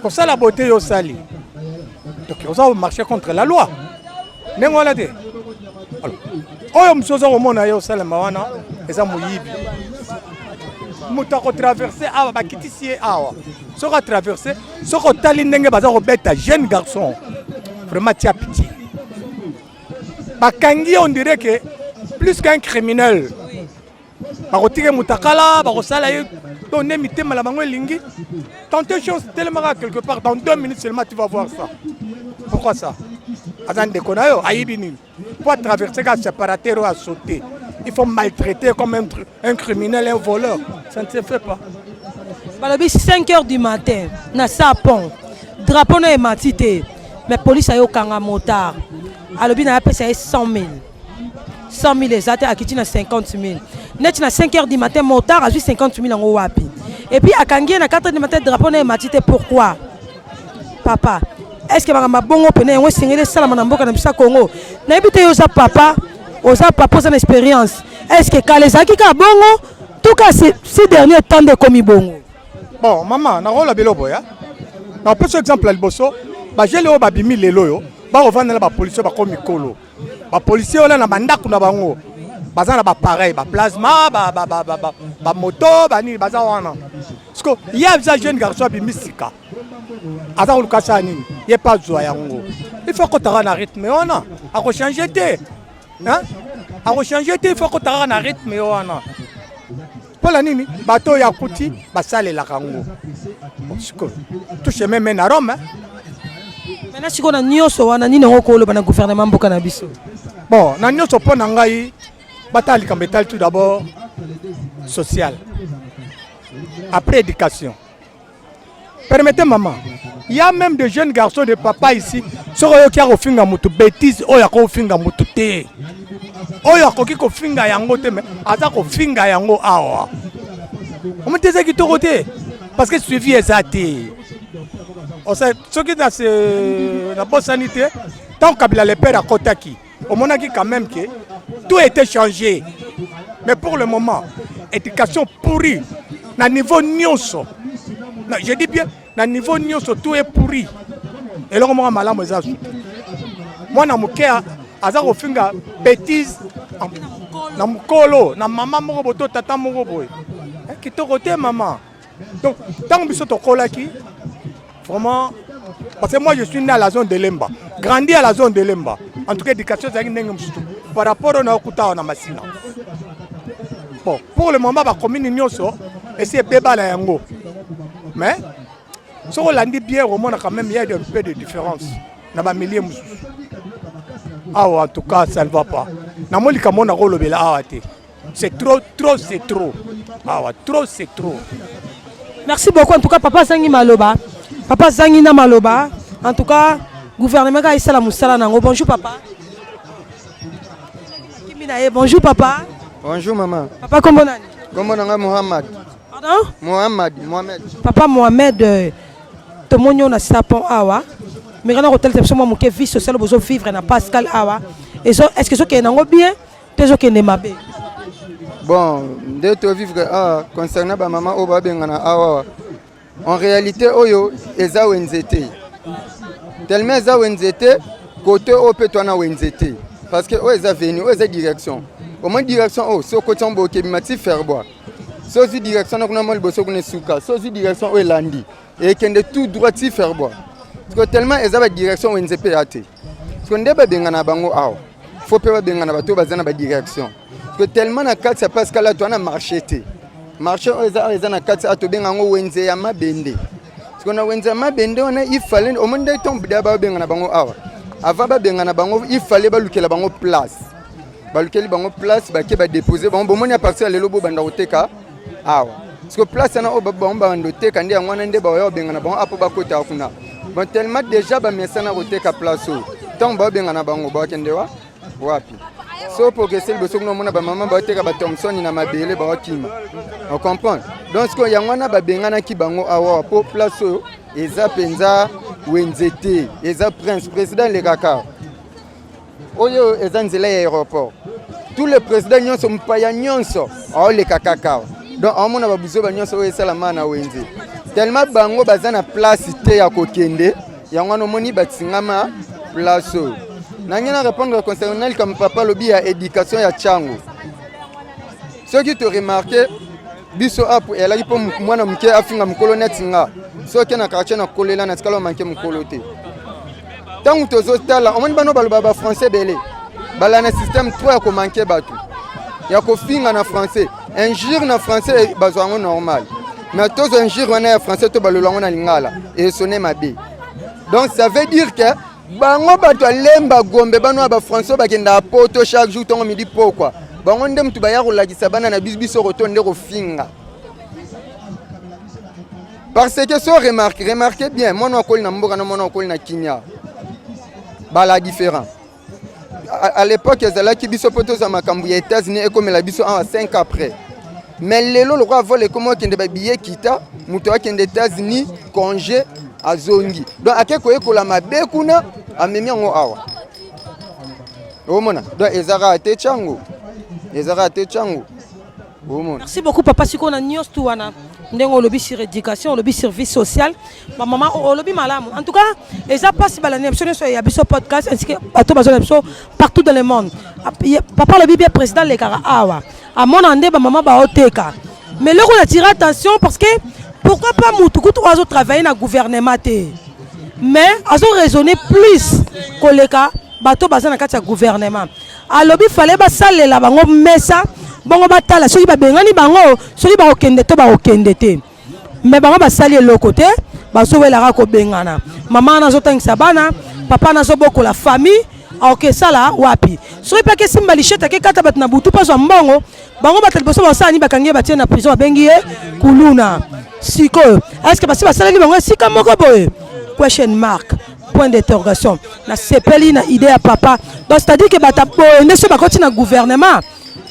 Speaker 1: kosala boye te, yo osali, donc oza marcher contre la loi ndenge wana te. Oyo mosusu oza komona ye osalema wana eza moyibi. Moto akotraverse awa, bakitisi ye awa. Soki atraverse, soki otali ndenge baza kobeta jeune garçon, vraiment tia pitié. Bakangi ye, on dirait que plus qu'un criminel. Bakotika motakala, bakosala ye to nde mitema na bango elingi. Tenter chance, telemaka quelque part, dans 2 minutes seulement tu vas voir ça. Pourquoi ça? Aza ndeko na yo, ayibi nini po atraverse kaka séparateur oyo, asauter, il faut maltraiter comme un criminel, un voleur? Ça ne se fait pas.
Speaker 3: Balobi 5 heures du matin na sa pont, drapeau na emati te, mais police ayokanga motard. Alobi na apesa ye 100 000. 100 000 eza te, akiti na 50 000. Neti na 5 heures du matin, motard azwi 50 000 yango wapi? Et puis akangi ye na 4 heures du matin, drapeau na emati te, pourquoi, papa? Est ce que makambo bongo pene yango esengeli esalama na mboka na biso ya Congo? Nayebi te. Yo oza papa, oza papa, oza na expérience. Est ce que kala ezalaki kaka bongo to kaka ces dernier temps nde ekomi bongo?
Speaker 1: Bon, mama, nakola biloko ya napesa exemple ya liboso. Bajeunes oyo babimi lelo oyo, bakovanda na bapolicier, bakomi mikolo. Bapolicier wana na bandako na bango baza na bapareil, baplasma, bamoto, banini baza wana. Parce ye aza jeune garçon, abimi sika, aza koluka asala nini? Ye mpe azwa yango. Il faut akotaka na rythme wana, akochange te, akochange te. Il faut akotaka na rythme wana. Mpo na nini? Bato oyo akuti basalelaka yango. Sikoyo tout chemin mène à Rome.
Speaker 3: Maintenant sikoyo na nyonso wana nini yango koloba na gouvernement mboka na biso?
Speaker 1: Bon, na nyonso mpo na ngai batala likambo etali tout d'abord social, après éducation. Permettez maman, il y a même de jeunes garçons de papa ici, soki oyoki akofinga motu bêtise oyo akofinga motu te, oyo akoki kofinga yango te, mais aza kofinga yango awa. Omoni te eza kitoko te parce que suivi eza te. Soki nabosani te, ntango Kabila le père akotaki, omonaki quand même que tout était changé. Mais pour le moment, éducation pourrie na niveau nyonso. Je dis bien na niveau nyonso, tout est pourri. Eloko moko malamu eza su te. Mwana moke aza kofinga bêtise na mokolo na mama moko boye to tata moko boye. Kitoko te mama. Donc ntango biso tokolaki vraiment, parce que moi je suis né à la zone de Lemba, grandi à la zone de Lemba, en tout cas éducation ezalaki ndenge mosusu par rapport oyo naokuta awa na Masina. Bon, pour le moment bacommune nyonso esi ebeba na yango, mais soki olandi bien omona quand même il y a un peu de différence na bamilieu mosusu awa. En tout cas ça ne va pas. Namoni likambo nakolobela awa te, c'est trop, trop c'est trop awa, trop c'est trop.
Speaker 3: Merci beaucoup. En tout cas papa azangi maloba, papa azangi na maloba. En tout cas gouvernement kaka esala mosala nango. Bonjour papa. Kimi na ye. Bonjour papa.
Speaker 9: Bonjour maman.
Speaker 3: Papa, kombo nani?
Speaker 9: Kombo nanga Mohamad.
Speaker 3: Pardon?
Speaker 9: Mohamad, Mohamed.
Speaker 3: Papa Mohamed, tomoni oyo na sapon awa, mekana kotalisa biso mwa moke vie sociale bozo vivre na Pascal awa. Est ce que ezokende nango bien to ezokende mabe?
Speaker 9: Bon, nde tovivre awa concernant bamama oyo babengana awa, en réalité oyo eza wenze te, tellement eza wenze te. Kote oyo mpe twana wenze te, parce que oyo eza veni, oyo eza direction. Omoni direction oyo, so okoti yango boye, okebima ti Ferbois. So ozwi direction na kuna mwa liboso kuna esuka, so ozwi direction oyo elandi, ekende tout droit ti Ferbois, parce que tellement eza badirection, wenze mpe ya te. Parce que nde babengana bango awa, faut mpe babengana bato oyo baza na badirection, parce que tellement na kati ya Pascal ato wana marché te. Marché oyo eza awa eza na kati awa, tobenga yango wenze ya mabende. Parce que na wenze ya mabende wana, il fallait, omoni nde ntongo da babengana bango awa, avant babengana bango, il fallait balukela bango place. Balukeli bango place, bake badepose bango. Bomoni, à partir ya lelo bobanda koteka awa, parce que place wana oyo bango babanda koteka nde yango wana nde baoya kobengana bango apo bakotaka kuna. Bon, tellement déjà bamesana koteka place oyo, ntango baobengana bango, bakende wa wapi? So progresse liboso kuna, omona bamama baoteka bathomson na mabele, baokima, ocomprendre? Donc sikoyo yango wana babenganaki bango awa, po place oyo eza mpenza wenze te, eza prince président elekaka. Oyo eza nzela ya aéroport, tous les présidents nyonso, mopaya nyonso aoleka kaka awa. Donc aomona babuzoba nyonso oyo esalama na wenze. Tellement bango baza na place te ya kokende, yango wana omoni batingama place oyo. Nange na répondre concernant likambo papa alobi ya éducation ya Tshangu. Soki toremarquer, biso apo eyalaki mpo mwana moke afinga mokolo neti nga. Soki na quartier na kolela na tikala omanke mokolo te. Ntango tozotala, omoni bano baloba bafrançais ebele, bala na système trop ya komanke bato, ya kofinga na français, injure na français bazwa yango normal, mais tozwa injure wana ya français to balola yango na lingala, esone mabe. Donc ça veut dire que bango bato alemba gombe, bano ya bafrançais bakendaka poto chaque jour, ntongo, midi, pokwa, bango nde motu baya kolakisa bana na biso biso koto nde kofinga. Parce que so remarque, remarque bien, mwana akoli na mboka na mwana akoli na kimia bala différent. À l'époque ezalaki biso mpo tozwa makambo ya États-Unis ekomela biso awa 5 après, mais lelo lokola vol ekoma okende, babillet kita, moto akende États-Unis congé, azongi, donc ake koyekola mabe kuna, amemi yango awa. Omona, donc eza kaka te Tshangu, eza kaka te Tshangu, omona.
Speaker 3: Merci beaucoup papa. Sikoyo na nyonso tu wana, ndenge olobi sur éducation, olobi service social, bamama, olobi malamu. En tout cas eza mpasi. Balandi na biso nyonso ya biso podcast ainsi que bato bazwa na biso partout dans le monde, papa alobi bien, président lekaka awa, amona nde bamama baoteka. Mais eloko na attirer attention, parce que pourquoi pas mutu kutu oyo azotravaille na gouvernement te, mais azoraisonner plus koleka bato baza na kati ya gouvernement? Alobi fale basalela bango mesa. Bongo batala soki babengani bango, soki bakokende to bakokende te. Mais bango basali eloko te, bazowelaka kobengana. Mama wana azotangisa bana, papa wana azobokola famille, akokesala wapi? Soki mpe akesimba lishete akekata bato na butu mpo azwa mbongo, bango bato liboso basala nini? Bakangi ye batie na prison, babengi ye kuluna. Sikoyo est-ce que basi basaleli bango esika moko boye? Question mark, point d'interrogation. Nasepeli na idée ya papa. Donc c'est-à-dire que bato boye nde soki bakoti na gouvernement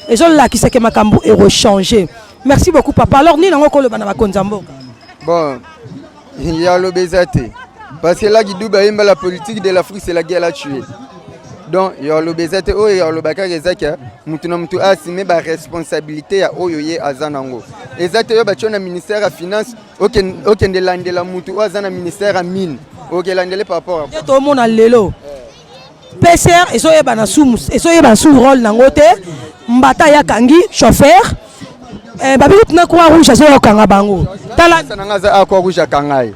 Speaker 3: ezolakisa ke makambo ekochange. Merci beaucoup papa. Alors nini yango koloba na bakonzi ya mboka?
Speaker 9: Bon, ya loba eza te, parce que Lucky Dube ayemba: "La politique de l'Afrique, c'est la guerre à tuer." Donc ya loba eza te. Oyo ya loba kaka eza ke mutu na mutu asime baresponsabilité ya oyo ye aza nango. Eza te oyo batie na ministère ya finance, okende landela mutu oyo aza na ministère ya mine, okelandele par rapport
Speaker 3: à Tomona lelo PCR ezoyebana su, ezoyebana su rôle nango te. Mbata yakangi chauffeur, babi kutu na Croix Rouge azoyokanga bango. Tala.
Speaker 9: Nanga aza a Croix Rouge akanga ye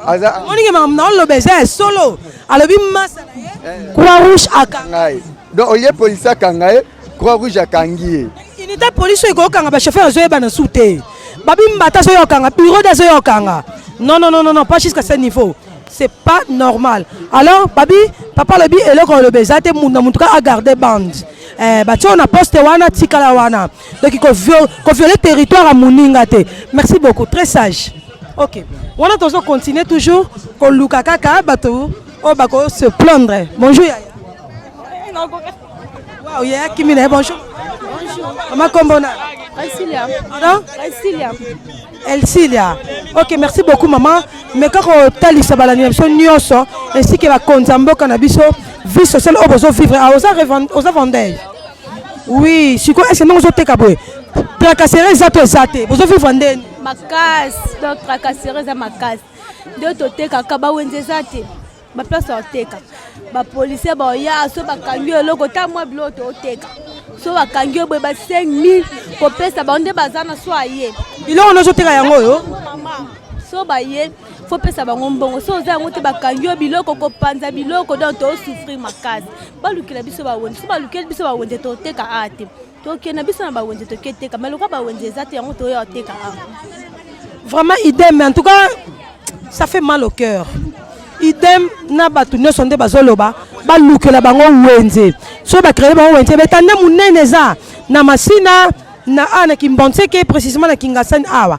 Speaker 9: aza.
Speaker 3: Moninge makambo na oloba eza ya solo. Alobi masa na ye Croix Rouge akanga
Speaker 9: ye. Donc olie polisi akanga ye, Croix Rouge akangi ye.
Speaker 3: Unité police oyo ekokanga bachauffeur azoyebana su te. Babi mbata azoyokanga, bureau de azoyokanga. Non, non, non, non, non, pas jusqu'à ce niveau, c'est pas normal. Alors babi papa alobi eloko oloba eza te. Mundu na mutu ka agarde bande, batie oyo na poste wana, tikala wana. Donc koviole territoire ya moninga te. Merci beaucoup, très sage. Ok, wana tozo continuer toujours koluka kaka bato oyo bako se plaindre. Bonjour yaya. Wow, yaya kimi na ye. Bonjour mama, kombo na?
Speaker 10: Elcilia.
Speaker 3: Pardon?
Speaker 10: Elcilia.
Speaker 3: Elcilia. Ok, merci beaucoup maman. Mais kaka otalisa balandi na biso nyonso ainsi que bakonzi ya mboka na biso, vie sociale oyo bozovivre. Ah, oza vendeur? Oui. Sikoyo ese ndenge ozoteka boye, tracasserie eza to eza te? Bozovivre ndeni?
Speaker 10: Makasi. Donc tracasserie eza makasi. Nde totekaka, bawenze eza te, baplace ya koteka. Bapolisier baoya, so bakangi yo eloko ta mwa biloko tooteka, so bakangi yo boye ba 5000 kopesa bango nde baza na so aye.
Speaker 3: Biloko nozoteka yango oyo?
Speaker 10: So baye, faut pesa bango mbongo. So oza yango te, bakangi yo biloko, kopanza biloko. Donc tosouffrir makasi. Balukela biso bawenze. So balukeli biso bawenze, toteka a te. Tokende biso na bawenze, toketeka. Mais lokola bawenze eza te, yango toya oteka awa.
Speaker 3: Vraiment idem. En tout cas ça fait mal au cœur. Idem na bato nyonso nde bazoloba balukela bango wenze. Soki bacréer bango wenze, betande monene eza na Masina na a na Kimbanseke, précisément na Kingasani awa.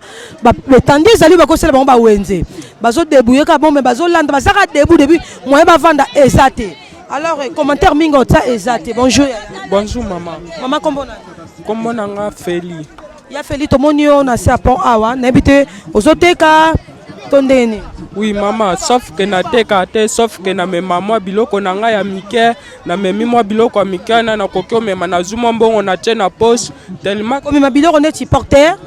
Speaker 3: Betandi ezali, bakosala bango bawenze. Bazodébrouille kaka bon, mais bazolanda, bazaka debout début, moyen bavanda eza te. Alors commentaire mingi otia eza te. Bonjour.
Speaker 11: Bonjour mama.
Speaker 3: Mama, kombo na?
Speaker 11: Kombo na nga Feli.
Speaker 3: Ya Feli, tomoni yo na se ya pont awa. Nayebi te ozoteka to ndenge nini?
Speaker 11: Oui mama, sauf ke nateka te, sauf ke namema mwa biloko na ngai ya mike. Namemi mwa biloko ya mike wana nakoki omema, nazwi mwa mbongo, natie na poche tellement.
Speaker 3: Komema biloko neti porteur?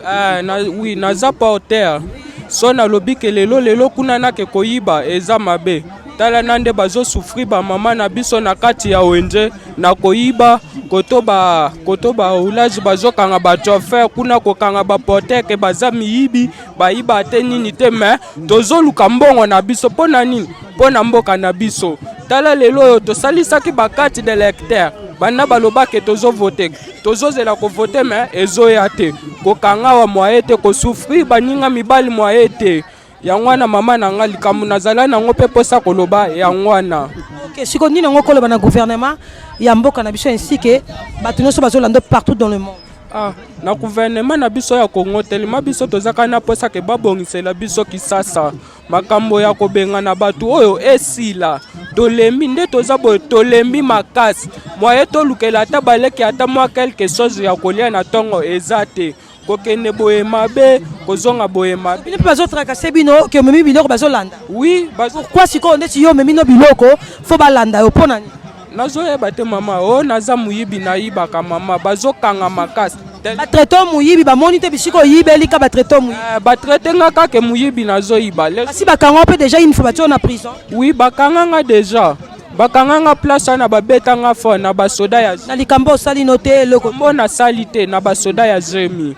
Speaker 11: Na, oui, naza porteur. So nalobi ke lelo lelo kuna nake koyiba eza mabe. Tala na nde bazosouffrir bamama na biso na kati ya wenze na koyiba koto ba koto ba roulage, bazokanga bachauffeur kuna, kokanga baporteur ke baza miyibi, bayiba te nini te. Mais tozoluka mbongo na biso. Mpo na nini? Mpo na mboka na biso. Tala lelo oyo tosalisaki bacarte d'électeur, banda balobake tozovote, tozozela kovote, mais ezoya te. Kokanga awa mwaye te, kosouffrir baninga mibali mwaye te. Yango wana mama na nga, likambo nazala nango mpe mposa koloba yango wana.
Speaker 3: Ok, sikoyo nini yango koloba na gouvernement ya mboka na biso ainsi ke bato nyonso bazolanda partout dans le monde?
Speaker 11: Ah, na gouvernement na biso ya Kongo, telema biso tozaka na mposa ke babongisela biso Kisasa. Makambo ya kobengana bato oyo esila. Tolembi nde toza boye, tolembi makasi. Mwaye tolukela ata baleki ata mwa quelque chose ya kolia na ntongo eza te. Kokende boye mabe, kozonga boye mabe.
Speaker 3: Bino mpe bazotracasser bino ke omemi biloko, bazolanda?
Speaker 11: Oui.
Speaker 3: Pourquoi sikoyo ndeti yo omemi no biloko, faut balanda yo? Mpo na nini?
Speaker 11: Nazoyeba te mama. Oyo naza moyibi, nayibaka mama, bazokanga makasi.
Speaker 3: Batraite moyibi, bamoni te bisika oyibeli ka batraite moyibi?
Speaker 11: Batraite nga kaka moyibi, nazoyiba.
Speaker 3: Kasi bakanga mpe déjà une fois, batie na prison?
Speaker 11: Oui, bakanga nga déjà, bakanga nga place wana, babetanga fort na basoda ya
Speaker 3: Na likambo osali no te eloko?
Speaker 11: Mpo nasali te, na basoda ya zemi.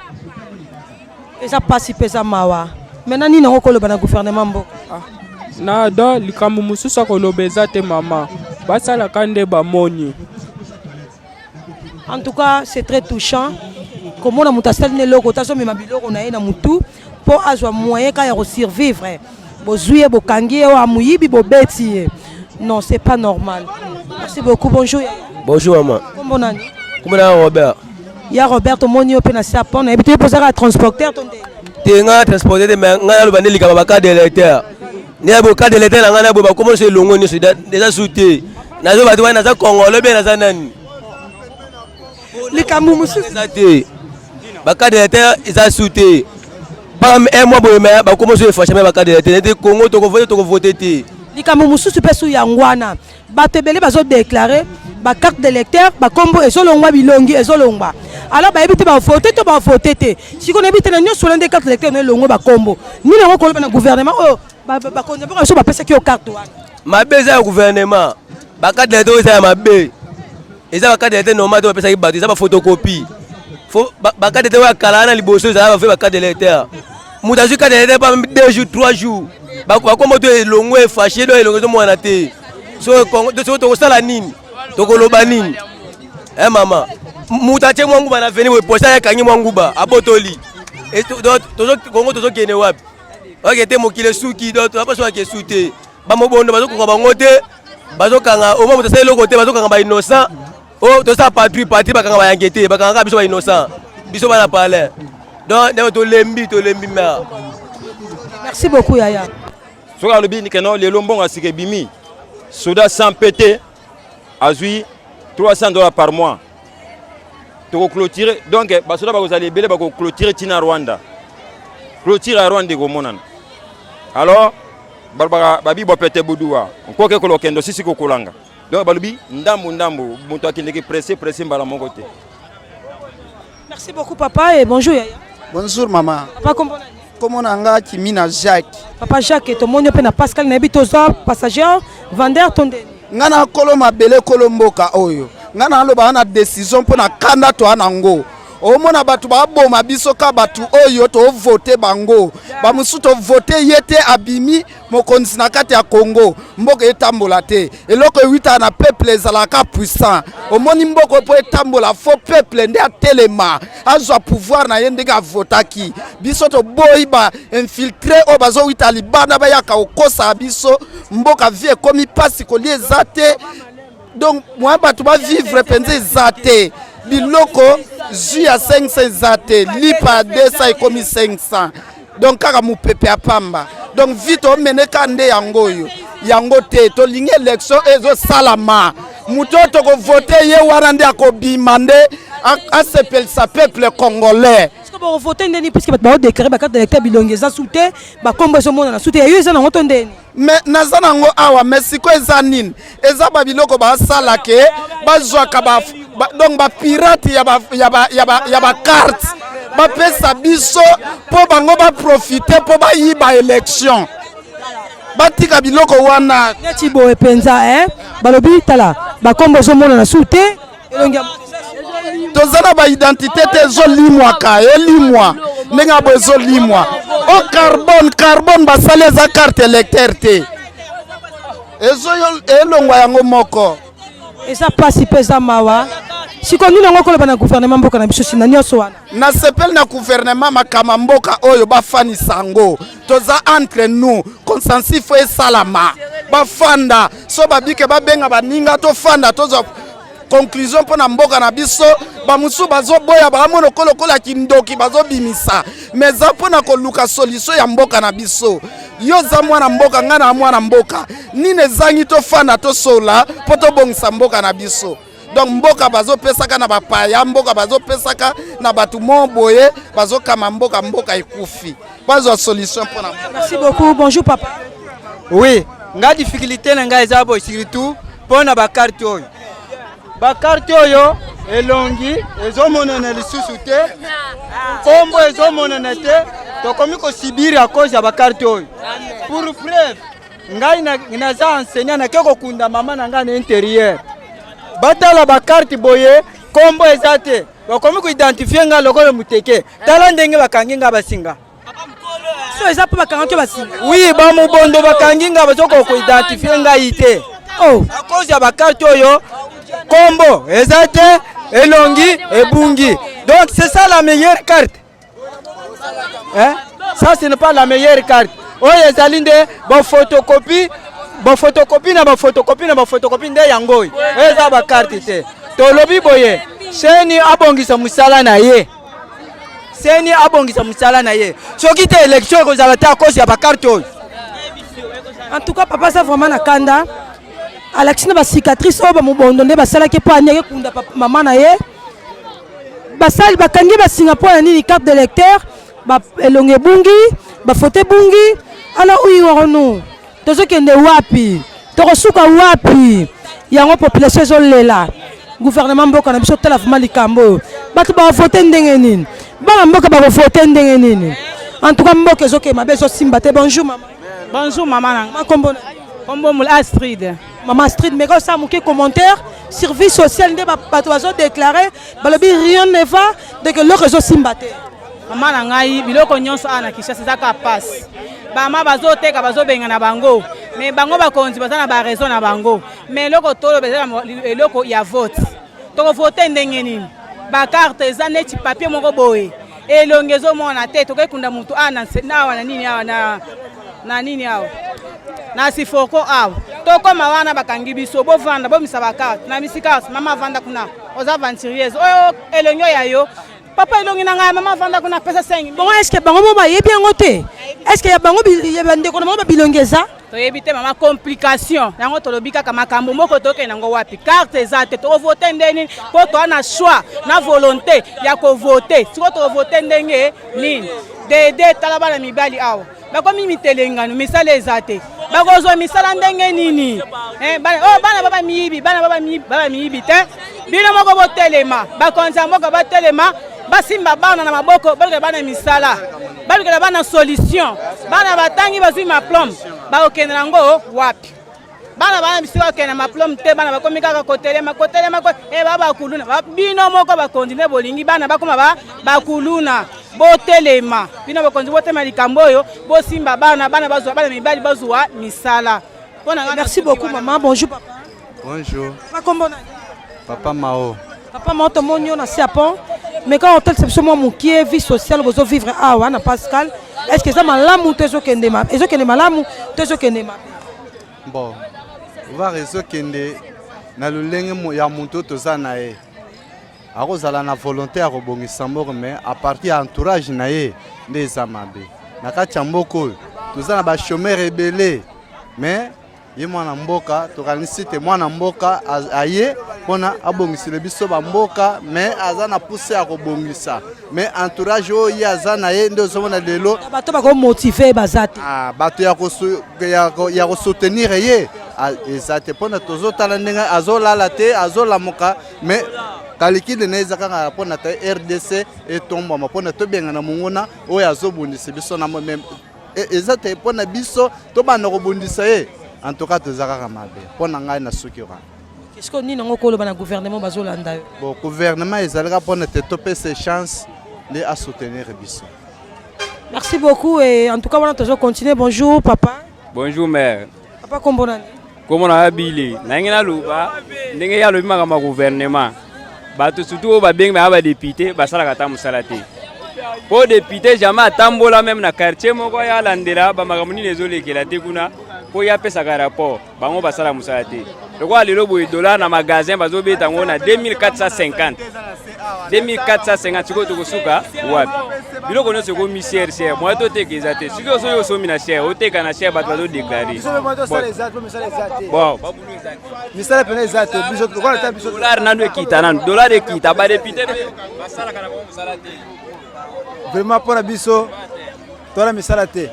Speaker 3: Eza mpasi mpe eza mawa. Maintenant nini yango koloba na gouvernement mboka?
Speaker 11: Na do likambo mosusu akoloba eza te mama, basalaka nde bamoni.
Speaker 3: En tout cas, c'est très touchant. Komona moto asali na eloko te azomema biloko na ye na motu mpo azwa moyen kaka ya kosurvivre. Bozwi ye, bokangi ye, oyo amoyibi, bobeti ye. Non, c'est pas normal. Merci beaucoup. Bonjour.
Speaker 12: Bonjour maman.
Speaker 3: Kombo nani?
Speaker 12: Kombo na Robert.
Speaker 3: Ya Robert, tomoni yo mpe na sapon nayebi te yo mpo ozaka transporteur to nde?
Speaker 12: Te nga transporteur te mais nga naloba nde likambo ba carte d'électeur. Nde bo carte d'électeur na nga na boye bakoma nyonso elongo nyonso eza su te. Nazo bato wana naza congolais bien naza nani?
Speaker 3: Likambo mosusu
Speaker 12: eza te. Ba carte d'électeur eza su te. Ba un mois boye mais bakoma so effacer mais ba carte d'électeur te Congo toko voter toko voter te.
Speaker 3: Likambo mosusu mpe su yango wana bato ebele bazodeklare bacarte d'électeur bakombo ezolongwa bilongi ezolongwa alors bayebi te bavote to bavote te sikoyo nayebi te na nyonso wana nde carte d'électeur no elongwe bakombo nini yango koloba na gouvernement oyo bakonzi mboka biso bapesaki yo carte wana.
Speaker 12: Mabe eza ya gouvernement, bacarte d'électeur eza ya mabe, eza bacarte d'électeur normal te bapesaki bato, eza baphotocopie. Bacarte d'électeur oyo ya kala wana liboso ezala bafait bacarte d'électeur, moto azwi carte d'électeur pa 2 jours 3 jours bakombo to elongo efashe do elongo ezomonana te. Soki tokosala nini, tokoloba nini? Eh mama, moto atie mwa nguba na veni boye posa akangi mwa nguba abotoli Kongo, tozokende wapi? Oke te mokili esuki, toza ake esu te, bamobondo bazokoka bango te, bazokanga oma moto asali eloko te, bazokanga bainnocent. O tosala patrouille patrouille, bakanga bayanke te, bakanga kaka biso bainnocent, biso bana palin. Donc ndenge tolembi, tolembi mare.
Speaker 3: Merci beaucoup yaya.
Speaker 7: Soki alobi ke non, lelo mbongo ya sika ebimi, soda sans pt azwi 300 $ par mois, tokoclôturer. Donc basoda bakozala ebele, bakoclôturer ntina Rwanda, clôture ya Rwanda ekomonana. Alors balobaka babi bopete buduwa nkoke kolokendo sisi kokolanga. Donc balobi ndambu ndambu, moto akendeki presse presse mbala moko te.
Speaker 3: Merci beaucoup papa et bonjour yaya.
Speaker 13: Bonjour maman.
Speaker 3: Papa, kombo nani?
Speaker 13: Kombo na nga Kimina Jacques.
Speaker 3: Papa Jacques, tomoni yo mpe na Pascal, nayebi toza passager, vendeur to ndeni?
Speaker 13: Nga na kolo mabele, kolo mboka oyo. Nga nalobaka na décision mpo na kanda toa nango. Omona bato baboma biso ka bato oyo tovote bango, bamosusu tovote ye te, abimi mokonzi na kati ya Congo, mboka etambola te. Eloko ewitaka na peuple ezalaka puissant. Omoni mboka mpo etambola, fo peuple nde atelema, azwa pouvoir na ye ndenge avotaki. Biso toboyi ba infiltré oyo bazowita libanda bayaka kokosa biso mboka. Vie ekomi mpasi, kolia eza te, donc mwa bato bavivre mpenza eza te. Biloko jus ya 500 eza te, lipa ya 200 ekomi 500, donc kaka mopepe ya pamba. Donc vie tomeneka nde yango oyo yango te. Tolingi élection ezosalama, moto oyo tokovote ye wana nde akobima, nde asepelisa peuple congolais.
Speaker 3: Bokovote ndeni puisque bato baodéclare bacarte d'électeur bilongi eza su te, bakombo ezomonana su te? Ya yo eza nango to ndeni?
Speaker 13: Me naza nango awa, me sikoyo eza nini? Eza babiloko basala ke bazwaka ba, ba, donc bapirate ya bacarte ba, bapesa biso mpo bango baprofite mpo bayiba élection. Batika biloko wana.
Speaker 3: Neti boye mpenza eh? Balobi tala, bakombo ezomonana su te, elongi ya
Speaker 13: toza na baidentité te, ezolimwaka, elimwa ndenge abo ezolimwa. O carbone, carbone basali eza carte électeur te, elongwa yango moko.
Speaker 3: Eza mpasi mpe eza mawa. Sikoyo nini yango koloba na gouvernement mboka na biso nsina nyonso wana?
Speaker 13: Nasepeli na gouvernement, makambo mboka oyo bafanisa yango, toza entre nous, consensus fo esalama, bafanda so babike, babenga baninga, tofanda tozwa conclusion mpo na mboka na biso. Bamosusu bazoboya, baamona lokola kindoki bazobimisa, mais eza mpo na koluka solution ya mboka na biso. Yo oza mwana mboka, ngai na mwana mboka, nini ezangi tofanda tosola mpo tobongisa mboka na biso? Donc mboka bazopesaka na bapaya, mboka bazopesaka na bato mo boye, bazokama mboka, mboka ekufi. Bazwa solution mpona.
Speaker 3: Merci beaucoup. Bonjour papa.
Speaker 14: Oui, nga difficulté na ngai eza boye, surtout mpo na bacarte oyo. Bacarte oyo elongi ezomonana lisusu te, nkombo ezomonana te, tokomi kosibiri à cause ya bacarte oyo. Pour preuve, ngai naza enseignant, nake kokunda mama na ngai na intérieur, batala bacarte boye, nkombo eza te, bakomi koidentifie ngai lokola moteke. Tala ndenge bakangi ngai basinga.
Speaker 3: So eza mpo bakangaki basinga?
Speaker 14: Oui, bamobondo bakangi ngai, bazokoka koidentifie ngai te.
Speaker 3: Oh.
Speaker 14: À cause ya bacarte oyo, nkombo eza te. Elongi ebungi. Donc c'est ça la meilleure carte. Hein? Ça ce n'est pas la meilleure carte. Oyo ezali nde ba photocopie, ba photocopie na ba photocopie na ba photocopie nde yango oyo. Oyo eza ba carte te. Tolobi boye, CENI abongisa mosala na ye. CENI abongisa mosala na ye. Soki te élection ekozala te à cause ya ba carte oyo.
Speaker 3: En tout cas, papa, ça vraiment na kanda. Alakisi na ba cicatrice oyo ba mobondo nde basalaki mpo aniaki kunda mama na ye. Basali bakangi basinga mpo ya nini carte d'électeur ba elongi ebungi bafoto ebungi ala uyi waronu tozokende wapi tokosuka wapi yango population ezolela gouvernement mboka na biso tala vraimen likambo oyo bato bavote ndenge nini bana mboka bakovote ndenge nini en tout cas mboka ezokende mabe ezosimba te bonjour mama
Speaker 15: bonjour mama na
Speaker 3: makombo na
Speaker 15: kombo mula Astrid
Speaker 3: mama Astrid meka osala moke commentaire service social nde bato bazodeklare balobi rien ne va donc eloko ezosimba te
Speaker 15: mama na ngai biloko nyonso awa na Kinshasa eza kaka pasi bama bazoteka bazobengana bango me bango bakonzi baza na baraison na bango me eloko toloba eza eloko ya vote tokovote ndenge nini bakarte eza neti papier moko boye elongi ezomona te tokoki kunda motu awa awa na nini awa na nini awa na sifoko awa tokoma wana bakangi biso bovanda bomisa bakarte na misi carte mama avanda kuna oza aventuriese oyo elongi oyo ya yo papa elongi na ngai mama avanda kuna pesa 5
Speaker 3: bongo eske bango mo bayebi yango te eske ya bango ya bandeko na bango babilongi eza
Speaker 15: toyebi te mama complication yango tolobi kaka makambo moko tokende yango wapi carte eza te tokovote nde nini mpo toa na choix na volonté ya kovote sikoyo tokovote ndenge nini dede tala bana mibali awa bakomi mitelengano misala eza te bakozwa misala ndenge nini eh, bana oh, bana baba miyibi bana baba miyibi te bino moko botelema bakonzi ya mboka batelema basimba bana na maboko balukela bana misala balukela bana solution bana batangi bazwi maplome bakokende yango wapi bana bana bisika bakende na maplome te bana bakomi kaka kotelema kotelema e eh, ba bakuluna bino moko bakonzi nde bolingi bana bakoma ba bakuluna botelema bino bakonzi botelema likambo oyo bosimba bana bana bazwa bana mibali bazwa misala
Speaker 3: merci beaucoup maman bonjour papa
Speaker 16: Bonjour.
Speaker 3: Papa kombo nani?
Speaker 16: Papa Mao.
Speaker 3: Papa Mao tomoni yo na se ya pont. Mais quand otalisa biso mwa mokie vie sociale bozo vivre awa na Pascal, est-ce que eza malamu to ezokende ezokende malamu to ezokende mabe?
Speaker 16: Bon, var ezokende na lolenge ya moto toza na ye. Akozala na volonté ya kobongisa mboka mais à partir ya entourage na ye nde eza mabe. Na kati ya mboka oyo toza na ba chômeurs ebele mais ye mwana mboka tokanisi te mwana mboka aye mpona abongisela biso bamboka me aza na pusa ya kobongisa me entourage oyo ye aza na ye nde ozomona lelo
Speaker 3: bato bakomotive baza te
Speaker 16: ah, bato ya kosoutenir ye eza te mpona tozotala ndenge azolala te azolamuka me kalikile na ye eza kaka mpona te rdc etombwama mpona tobengana monguna oyo azobundisa biso na E, eza te mpo na biso tobanda kobundisa ye en tout cas toza kaka mabe mpo na ngai nasuki wana
Speaker 3: sikoyo nini yango okoloba na gouvernement bazolanda yo
Speaker 16: bon gouvernement ezalaka mpo na te topesa chance nde asoutenir biso
Speaker 3: merci beaucoup et en tout cas wana tozo continuer bonjour papa
Speaker 17: bonjour mère
Speaker 3: papa kombo nani
Speaker 17: kombo na bile nalingi naloba ndenge ye alobi makambo ya gouvernement bato surtout oyo babengi baya badepute basalaka ata mosala te mpo depute jamais atambola meme na quartier moko ya alandela bamakambo nini ezolekela te kuna mpo ye apesaka rapport bango basala mosala te lokola lelo boye dollar na magasin bazobeta yango na 2450 2450 sikoyo tokosuka wapi biloko nyonso ekomi cher cher moya toteka eza te soki osoki osomi na cher oteka na cher bato bazodeklare bon
Speaker 18: misala mpena eza te biso lokola ta biso
Speaker 17: dollar nanu ekita nanu dollar ekita badepute mpe basalaka na bango mosala te
Speaker 18: vraiment mpo na biso tola misala te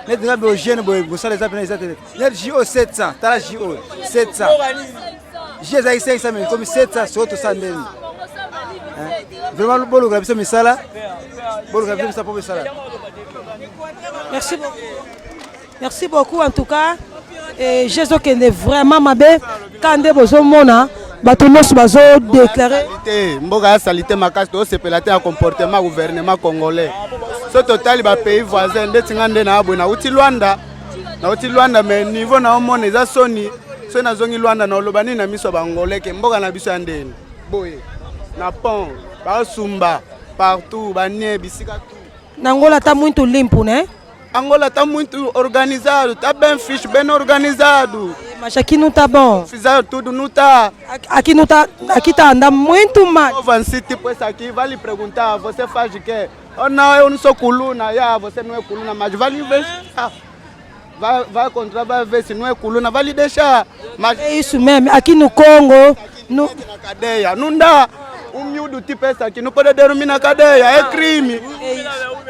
Speaker 18: neti nga boye jeune boye mosala eza mpena eza te neti jo 700 tala jo 700 j ezalaki 500 mais ekomi 700 sikoyo tosala ndeni vraiment bolukela biso misala bolukela biso misala mpo misala
Speaker 3: merci beaucoup merci beaucoup en tout cas et jezokende vraiment mabe ka nde bozomona bato nyonso bazodeklare
Speaker 16: te mboka ya salite makasi tosepela te ya comportement gouvernement congolais so totali bapays voisin ndeti nga nde na boye nauti lwanda nauti lwanda mais niveau naomona eza soni soki nazongi lwanda naoloba nini na miso ya bangolais ke mboka na biso ya ndeni boye.
Speaker 19: Na pont, basumba partout, banie bisika tout.
Speaker 3: Na Angola tá muito limpo, né?
Speaker 19: Angola tá muito organizado, tá bem fixe, bem organizado.
Speaker 3: Mas aqui não tá bom.
Speaker 19: Fizeram tudo, não tá.
Speaker 3: Aqui não tá, aqui tá andando muito mal.
Speaker 19: Vansi, tipo esse aqui, vai lhe perguntar, você faz de quê? Oh não, eu não sou coluna, yeah, você não é coluna, mas vai lhe investigar. Vai, vai encontrar, vai ver se não é coluna, vai lhe deixar. Mas
Speaker 3: É isso mesmo, aqui no Congo, no...
Speaker 19: na cadeia, não dá. Um miúdo tipo esse aqui não pode dormir na cadeia, é crime.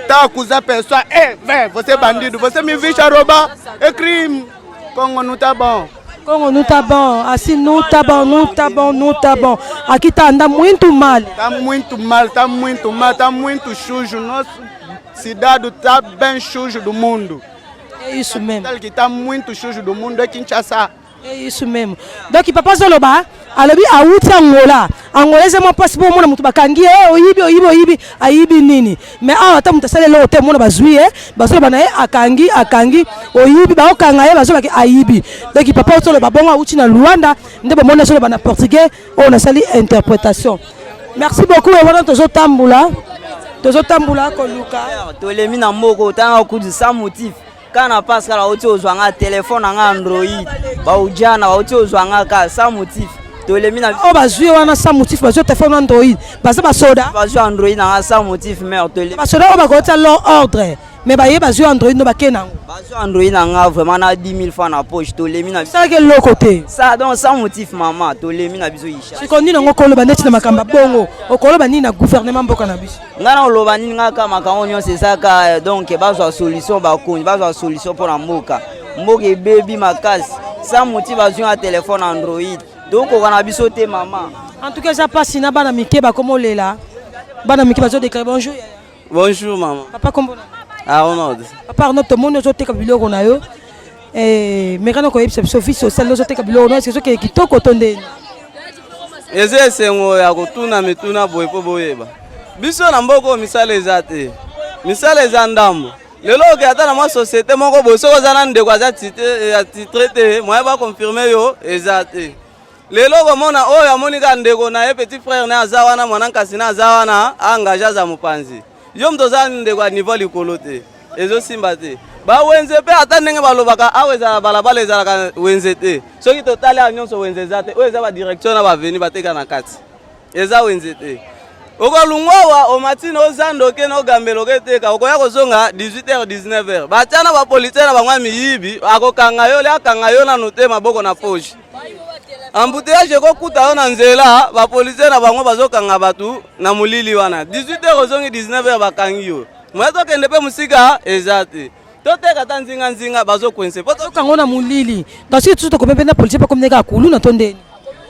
Speaker 19: Tá acusar a pessoa, é, vem, você é bandido, você me viste a roubar, é crime. Congo não tá bom.
Speaker 3: Congo não tá bom, assim não tá bom, não tá bom, não tá bom. Aqui tá andando muito mal.
Speaker 19: Tá muito mal, tá muito mal, tá muito sujo. Nosso cidade tá bem sujo do mundo.
Speaker 3: É isso mesmo.
Speaker 19: Que tá muito sujo do mundo é Kinshasa.
Speaker 3: É isso mesmo. Donc papa azoloba alobi awuti Angola. Angola eza mwa mpasi mpo omona moto bakangi ye eh, oyibi oyibi oyibi ayibi nini. Mais awa ata moto asali eloko te omona bazwi ye bazoloba na ye akangi akangi oyibi baokanga ye bazolobaki ayibi. Donc papa ozoloba bongo awuti na Luanda nde bomoni azoloba na portugais oyo nasali interpretation. Merci beaucoup wana tozotambola tozotambola koluka
Speaker 20: tolemi na mboka otanga kutu sans motif kaka na pascal auti ozwa nga telefone na nga android baujana bauti ozwa nga kaka sans motif tolemi na
Speaker 3: oyo bazwi wana sans motif bazwi telefone android baza basoda
Speaker 20: bazwi android na nga sans motif mare tolemi
Speaker 3: basoda oyo bakotia lor ordre mais baye bazwi android no bake nango
Speaker 20: bazwi android na nga vraiment na 10 000 francs na poche tolemi na
Speaker 3: salaki eloko te
Speaker 20: ça donc sans motif mama tolemi na biso isha
Speaker 3: sikoyo nini yango okoloba neti na makambo ya bongo okoloba nini na gouvernement mboka na biso
Speaker 20: Nga na oloba nini nga kaka makambo nyonso eza kaka donc bazwa solution bakonzi bazwa solution mpo na mboka mboka ebebi makasi sa moti bazwi na telefone android tokoka na biso te mama.
Speaker 3: En tout cas eza mpasi na bana mike bakomolela bana mike bazo déclare bonjour.
Speaker 21: Bonjour maman.
Speaker 3: Papa kombo na?
Speaker 21: Arnold.
Speaker 3: Papa Arnold tomoni ozoteka biloko na yo. Eh, mekana koyebisa biso vie sociale ozoteka biloko na yo ezokende kitoko to ndeni?
Speaker 21: Eza esengo ya kotuna mituna boye mpo boyeba biso na mboka oyo misala eza te, misala eza ndambo. Lelo oke ata na mwa societe moko boye, soki oza na ndeko aza titre te, moyen baconfirme yo eza te. Lelo okomona oyo amoni kaka ndeko na ye petit frère na ye aza wana, mwana nkasi na aza wana, aengage aza mopanzi. Yo moto oza ndeko ya niveau likolo te, ezosimba te. Bawenze mpe ata ndenge balobaka awa ezala balabala ezalaka wenze te. Soki totali awa nyonso wenze eza te, oyo eza ba direction na baveni bateka na kati, eza wenze te. Okolungwa awa omati na ozando oke na ogambela oketeka, okoya kozonga 18h 19h, batya na bapolisier na bango ya miyibi, akokanga yo le akanga yo nanu te maboko na poche. Embouteillage ekokuta yo na nzela, bapolisier na bango bazokanga bato na molili wana. 18h ozongi 19h bakangi yo. Moye tokende mpe mosika eza te. Toteka ata nzinga nzinga bazokwense. Po
Speaker 3: tokango na molili. Donc soki tusu tokomi mpe na policier mpe akomi ndenge ya kuluna to ndeni.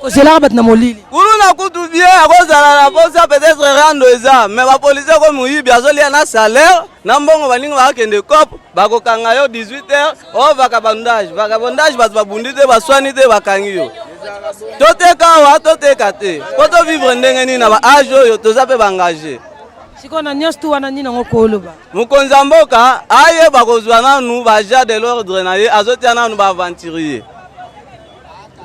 Speaker 3: Kozelaka bato na molili.
Speaker 21: Kuluna kutu bien akozala na posa peut-être rando eza mais bapolisier ko moyibi azolia na salaire na mbongo baninga bakende cop bakokanga yo 18h o vagabondage vagabondage bato babundi te baswani te bakangi yo toteka awa toteka te po tovivre ndenge nini na ba age oyo toza mpe baengage
Speaker 3: sikoyo na nyonso tu wana nini yango koloba
Speaker 21: mokonzi ya mboka ayeba kozwa nanu baagent de l'ordre na ye azotia nanu baaventurier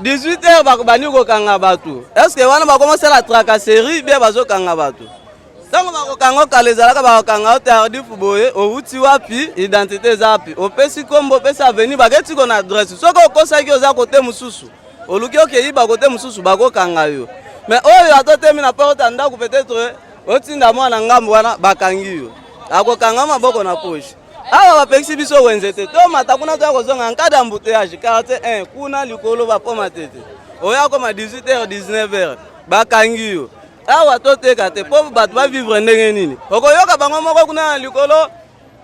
Speaker 21: 18 heures bakobandi kokanga bato estce wana bakomosala tracasserie bie bazokanga bato ntango bakokanga kala ezalaka bakokanga yo tardif boye owuti wapi identité eza wapi opesi nkombo opesi aveni baketi ko na adresse soki okosaki oza kote mosusu oluki okeyiba kote mosusu bakokanga yo mais oyo atotemi na porte ya ndako peut-être otinda mwana ngambo wana bakangi yo akokanga maboko na poche awa bapekisi biso wenze te tomata kuna toya kozonga nkada embouteillage quartier 1 kuna likolo bapoma tete oya koma 18h 19h bakangi yo awa toteka te mpo bato bavivre ndenge nini okoyoka bango moko kuna na likolo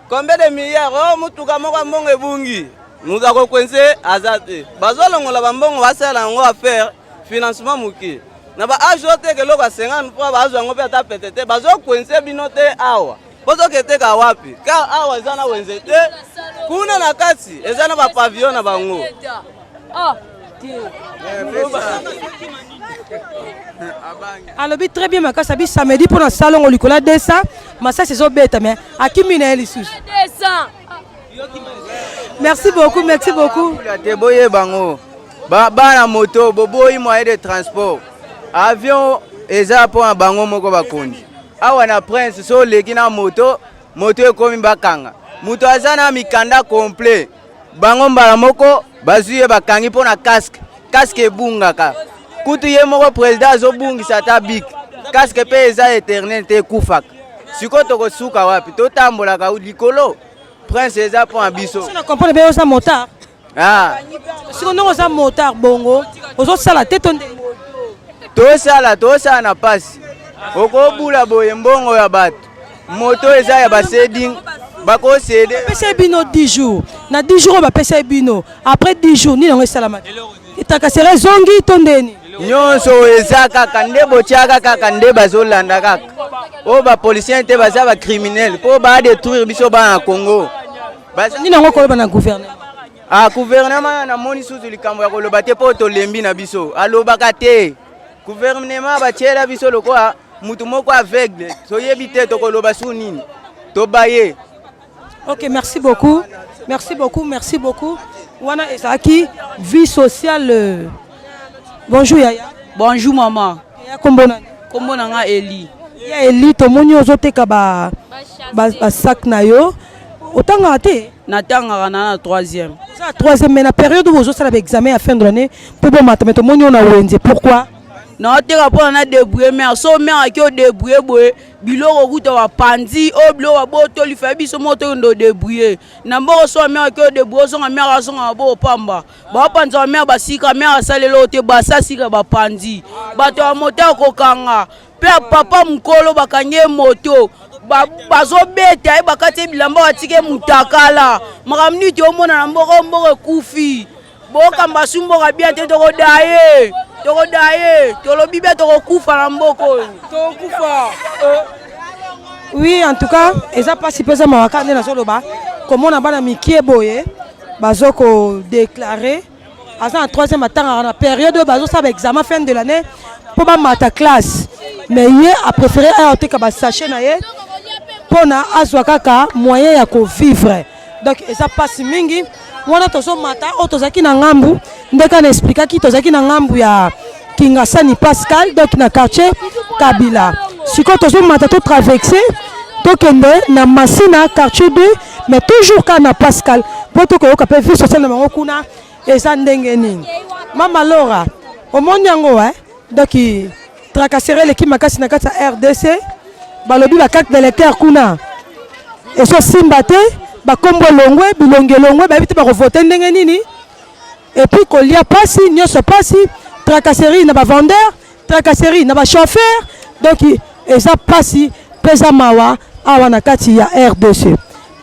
Speaker 21: combien de milliards o oh, motuka moko ya mbongo ebungi moto akokwense aza te bazolongola bambongo basala yango affaire financement moke na ba age oteka eloko ya 50 francs bazwa yango mpe ata pete te bazokwense bino te awa bozoketeka wapi car awa eza na wenze te kuna na kati eza na bapavillon na bango
Speaker 3: ah, alobi très bien makasi abi samedi mpo na salongo likolo ya 200 masasi ezobeta mais akimi na ye lisusu merci beaucoup merci beaucoup
Speaker 22: te boyeba ngo bana moto boboyi moyen de transport avion.
Speaker 2: Eza mpo na bango moko bakonzi. Awa na Prince so oleki na moto, moto ekomi bakanga. Moto aza na mikanda complet. Bango mbala moko bazwi ye bakangi mpo na casque. Casque ebungaka. Kutu ye moko president azobungisa ata bic. Casque mpe eza eternel te ekufaka. Sikoyo tokosuka wapi? Totambolaka likolo. Prince eza mpo na biso.
Speaker 3: Na comprendre be oza motard.
Speaker 2: Ah.
Speaker 3: Siko ndongo oza motard bongo ozosala te to ndenge?
Speaker 2: Tosala tosala na pasi. Okobula boye mbongo ya bato. Moto eza ya baseding bakosede.
Speaker 3: Bapesa bino 10 jours. Na 10 jours oyo bapesa bino après 10 jours nini yango esalamaki? Etakasera ezongi to ndeni?
Speaker 2: Nyonso eza kaka nde botiaka kaka nde bazolanda kaka. Oyo ba policiers te baza ba criminels mpo ba détruire biso bana ya Congo.
Speaker 3: Nini yango koloba na gouvernement?
Speaker 2: Ah, gouvernement namoni susu likambo ya koloba te mpo tolembi na biso. Alobaka te. Gouvernement batiela biso lokola mutu moko aveugle, toyebi te tokoloba su nini. Tobaye.
Speaker 3: Ok, merci beaucoup. Merci beaucoup, merci beaucoup. Wana ezalaki vie sociale. Euh, bonjour yaya.
Speaker 22: Bonjour maman.
Speaker 3: Ya kombo nani?
Speaker 22: Kombo na nga Eli.
Speaker 3: Ya Eli, tomoni ozoteka ba ba, ba sac na yo. Otangaka te?
Speaker 22: Natangaka na na troisième.
Speaker 3: Oza na troisième mais na période oyo ozosala ba examen ya fin de l'année mpo bomata mais tomoni yo na wenze pourquoi?
Speaker 22: Naoteka mpo na débrouiller mère. So mère aki odébrouiller boye biloko kuta bapanzi oyo biloko babotoli fa biso moko tokende odébrouiller na mboko so mère aki odébrouiller ozonga mère azonga maboko pamba. Bapanza ba mère basika mère asaleli oyo te basa sika bapanzi bato ya moto ya kokanga mpe ya papa mokolo bakangi ye moto bazobeta ye bakati ye bilamba batiki ye mutakala makambo nini toomona na mboka mboka ekufi bokamba su mboka bien te tokodaye tokodaye tolobi bien tokokufa na mboka oyo tokokufa
Speaker 3: oui en tout cas eza mpasi mpe eza mawa kaka nde nazoloba komona bana mikie boye bazo ko déclarer aza na troisième atangaka na période oyo bazosala baexamen fin de l'année mpo bamata classe mais ye apréféré aya koteka basachet na ye mpona azwa kaka moyen ya kovivre donc eza mpasi mingi wana tozomata oyo tozalaki na ngambu nde kaka na explikaki tozalaki na ngambu ya kingasani pascal donc na quartier kabila sikoyo tozomata totraverse tokende na masina quartier 2 mais toujours kaka na pascal mpo tokoyoka mpe vie sociale na bango kuna eza ndenge nini mama lora omoni yango eh? donc tracasserie eleki makasi na kati ya rdc balobi bacarte d'électeur kuna ezosimba te bakombo elongwe bilongi elongwe bayebi te bakovote ndenge nini et puis kolia pasi nyonso pasi tracasserie na bavendeur tracasserie na bachauffeur donc eza pasi mpe eza mawa awa na kati ya rdc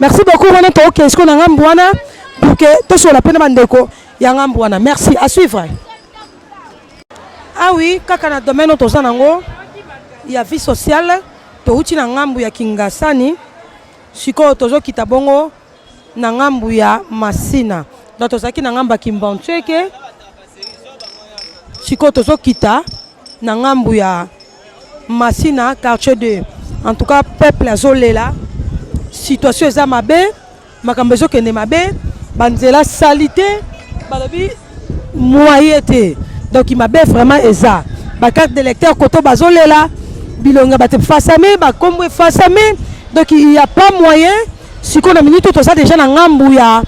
Speaker 3: merci beaucoup wana tokokende sikoyo na ngambu wana pour que tosolola mpe na bandeko ya ngambu wana merci à suivre ah oui kaka na domaine oyo toza nango ya vie sociale touti na ngambu ya kingasani sikoyo tozokita bongo na ngambu ya Masina. Donc tozalaki na ngambu ya Kimbanseke, sikoyo tozokita na ngambu ya Masina quartier 2. En tout cas peuple azolela, situation eza mabe, makambo ezokende mabe, banzela salite, balobi moyen te. Donc mabe vraiment eza. Ba carte d'électeur koto bazolela, bilonga bato efasame, bakombo efasame. Donc il y a pas moyen Sikoyo na minute oyo toza deja na ngambu ya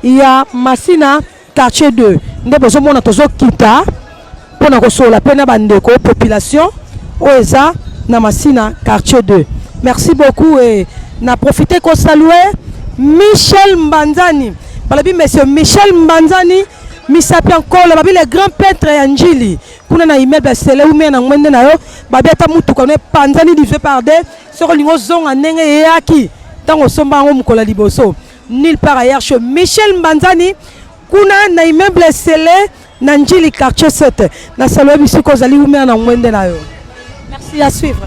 Speaker 3: ya Masina quartier 2 nde bozomona tozokita mpo na kosolola mpe na bandeko population oyo eza na Masina quartier 2. Merci beaucoup et na profiter ko saluer Michel Mbanzani. Balobi monsieur Michel Mbanzani misapi ya nkolo babi le grand peintre ya Njili kuna na immeuble ya Sele umia na ngwende na yo babi ata mutuka no epanzani divisé par deux soki olingi ozonga ndenge eyaki ntango osomba yango mokolo ya liboso nulle part ailleurs chez Michel Mbanzani kuna na immeuble Sele na Njili quartier 7 na salue bisika ozali wumela na ngwende na yo merci à suivre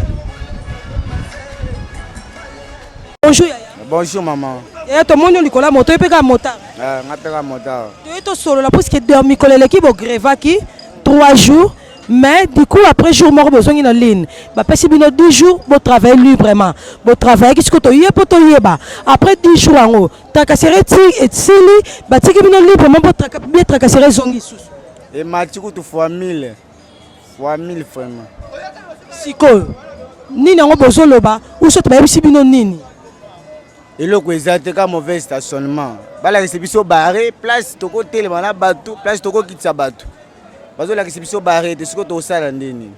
Speaker 3: bonjour yaya
Speaker 23: bonjour maman
Speaker 3: yaya tomoni yo likolo ya moto ye mpe kaka motard
Speaker 23: eh, nga mpe kaka motard
Speaker 3: toye tosolola puisque mikolo eleki bogrevaki 3 jours Mais du coup après jour moko bozongi na ligne bapesi bino 10 jours bo travailler librement bo travailler sikoyo toye mpo toyeba après 10 jours yango tracasserie ti esili batiki bino librement bo bien tracasserie ezongi lisusu
Speaker 23: emati kutu fois 1000. Fois 1000 vraiment.
Speaker 3: Sikoyo nini yango bozoloba ou soki bayebisi bino nini?
Speaker 23: Eloko eza te ka mauvais stationnement. Balakisa biso barre place tokotelema na bato, place tokokitisa bato. Bazolakisa biso barre te sikoyo tokosala nde nini?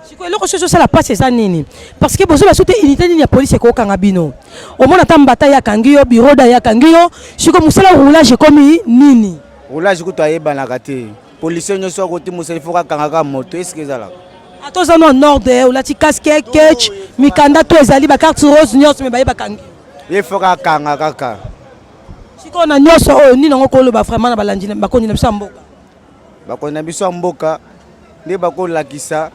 Speaker 3: Sikoyo eloko soki ezosala mpasi eza nini? Parce que bozoba soki te unité nini ya police ekokanga bino. Omona ata mbata ye akangi yo, biroda ye akangi yo, sikoyo mosala roulage ekomi nini?
Speaker 23: Roulage kutu ayebanaka te. Policier nyonso akoti mosala il faut akanga kaka moto, est-ce que ezalaka?
Speaker 3: Ata oza no en ordre, olati casque, ketch, mikanda to ezali ba carte rose nyonso me baye bakangi.
Speaker 23: Il faut akanga kaka.
Speaker 3: Sikoyo na nyonso oyo nini yango koloba vraiment na balandi bakonzi na biso ya mboka?
Speaker 23: Bakonzi na biso ya mboka nde bakolakisa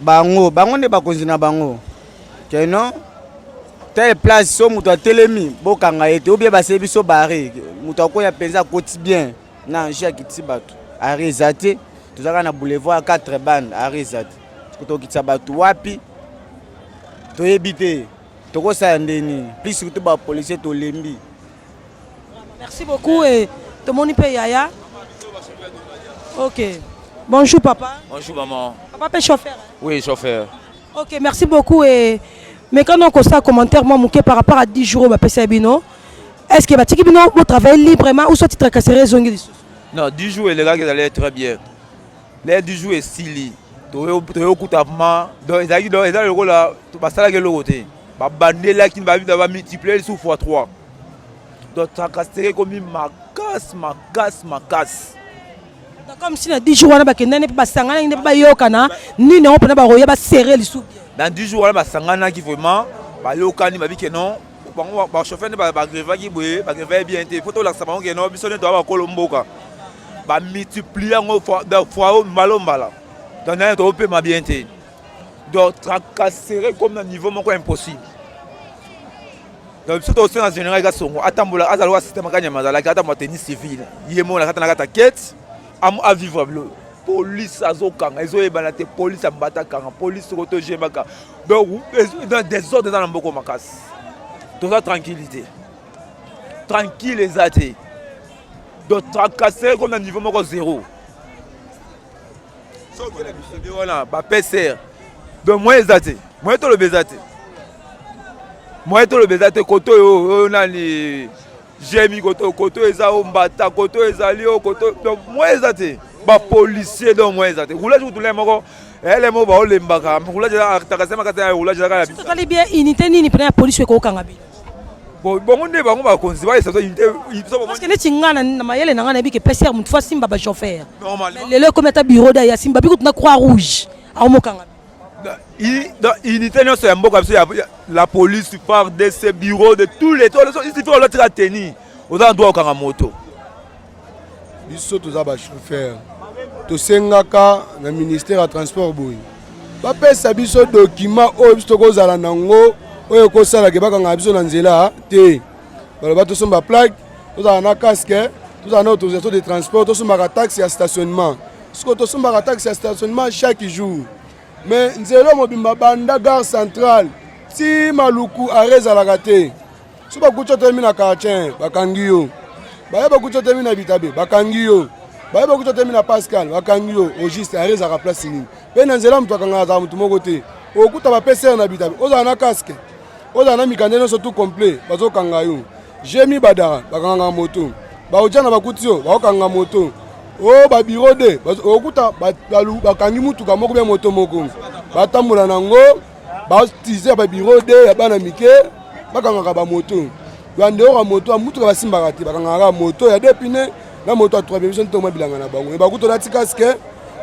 Speaker 23: bango, bango nde bakonzi na bango que non telle place so moto atelemi bokanga ye te, ou bien baseli biso barre moto akoya mpenza akoti bien na ange akitisi bato arrêt eza te, toza kaka na boulevard 4 bande arrêt eza te, tokitisa bato wapi toyebi te, tokosala nde nini? Plus surtout ba policier tolembi.
Speaker 3: Merci beaucoup et tomoni pe yaya. Ok. Bonjour papa.
Speaker 4: Bonjour maman.
Speaker 3: Papa pe chauffeur.
Speaker 4: Oui, chauffeur.
Speaker 3: Ok, merci beaucoup et mais quand on ça commentaire moi moke par rapport à 10 jours ba pesa bino. Est-ce que batiki bino bo travailler librement ou soit tracasserie zongi lisusu?
Speaker 4: Non, 10 jours elekaki ezali très bien. Les 10 jours esili. Toyokuta ma donc ezalaki donc eza lokola basalaki eloko te. Babandelaki ba multiplier lisusu fois 3. Donc tracasserie ekomi makasi makasi makasi.
Speaker 3: Comme si na 10 jours wana bakendani mpe basanganaki nde mpe bayokana nini yango mpena bakoya baserre lisusu bien.
Speaker 4: Dans 10 jours wana basanganaki vraiment bayokani babi ke non bango bachauffeur nde bagrevaki boye bagrevaki bien te faut tolakisa bango ke non biso nde toya bakolo mboka bamultiplie yango fois mbala mbala donc naye topema bien te donc tracasserie comme na niveau moko impossible. Donc biso tosenga général Kasongo atambola azala lokola système Kanyama azalaki atambola tenue civile ye moko na kati na kati ya kete avivre bilo police azokanga ezoyebana te police ya mbata kanga police koto jembaka donc désordre eza na mboko makasi toza tranquillité tranquille eza te donc tracasserie comme na niveau moko zéro soki na biso wana ba PCR donc moyen eza te moyen toloba eza te moyen toloba eza te koto oyo oyo nani jemi koto koto eza o mbata koto ezali o koto donc moyen eza te bapolicier donc moyen eza te roulage kutu le moko ele moko baolembaka roulage takase makasi ya roulage ezaka ya biso
Speaker 3: totali bien unité nini mpena ya polisi ekokanga bino
Speaker 4: bongo nde bango bakonzi bayesa biso unité
Speaker 3: parce que neti nga na mayele na nga nayebi ke PCR motu fo asimba bachauffeur lelo ekomi ata bureau da ya simba bikutu na croix rouge aomokanga
Speaker 4: unité nyonso ya mboka biso la police FARDC bureau de tous les il suffit olatika tenue oza na droit okanga moto.
Speaker 5: Biso toza ba chauffeur tosengaka na ministère ya transport boye bapesa biso document oyo biso tokozala nango oyo ekosala ke bakangaka biso na nzela te. Baloba tosomba plaque, tozala na casque, tozala na autorisation de transport, tosombaka taxe ya stationnement. Sikoyo tosombaka taxe ya stationnement chaque jour, mais nzela mobimba banda gare centrale ti Maluku arrêt ezalaka te. So bakuti otelemi na quartier bakangi yo, baye bakuti otelemi na Bitabe bakangi yo, baye bakuti otelemi na Pascal bakangi yo. Au juste arrêt ezalaka place nini? Mpe na nzela moto akangaka azala moto moko te. Okuta ba PCR na Bitabe, ozala na casque, ozala na mikanda nyonso tout complet, bazokanga yo. Jemi Badara bakangaka moto, baojana bakuti yo bakokanga moto. O ba bureau de okuta bakangi mutuka moko bia moto moko batambola nango batize ya ba bureau de ya bana mike bakangaka bamoto bandeo ya moto ya mutuka basimbaka te, bakangaka moto ya deux pneus na moto ya trois pneus. Biso ntoma bilanga na bango me bakuta olati casque,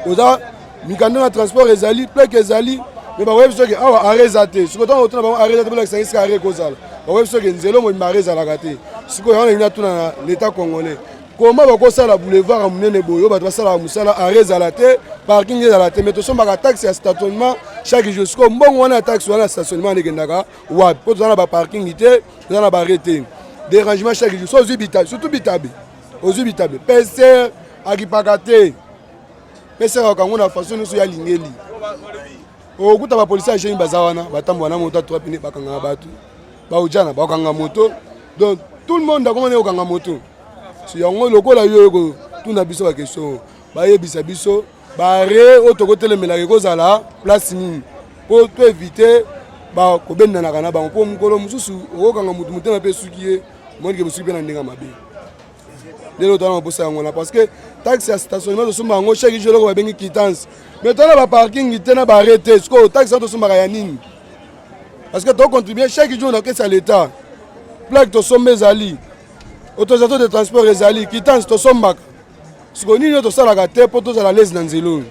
Speaker 5: oza mikanda na transport ezali, plaque ezali, me bakoyebi soki awa arrêt eza te. Sikoyo ntango otuna bango arrêt eza te, bolakisa esika arrêt ekozala, bakoyebi soki nzela mobimba arrêt ezalaka te. Sikoyo yango nalingi natuna na l'état congolais, koma bakosala boulevard ya monene boye oyo bato basalaka mosala, arrêt ezala te, parking ezala te, mais tosombaka taxe ya stationnement chaque jour. Sikoyo mbongo wana ya taxe wana ya stationnement wana ekendaka wapi? Mpo toza na baparking te, toza na baarrêt te, dérangement chaque jour. So ozwi bitabe, surtout bitabe, ozwi bitabe, PCR akipaka te, PCR akango na façon nyonso ya lingeli. Okokuta bapolisi ya geni baza wana batambola na moto ya 3 pneus, bakangaka bato, baojana bakokanga moto, donc tout le monde akoma nde kokanga moto. So yango lokola yo kotuna biso baquestion, bayebisa biso. Bare oyo tokotelemelaka ekozala place nini mpo to evite bakobendanaka na bango, mpo mokolo mosusu okokanga motu motema mpe esuki ye, omonike bosuki mpe na ndenge ya mabe. Ndenge tozala na mposa yango wana, parce que taxe ya stationnement tosomba yango chaque jour, eloko babengi quittance, mais tona baparking te na bare te. Sikoyo taxe wana tosombaka ya nini? Parce que tocontribue chaque jour na caisse ya l'état. Plaque tosomba ezali, autorisation de transport ezali, quittance tosombaka. Sikoyo nini oyo tosalaka te mpo tozala lese na nzela oyo?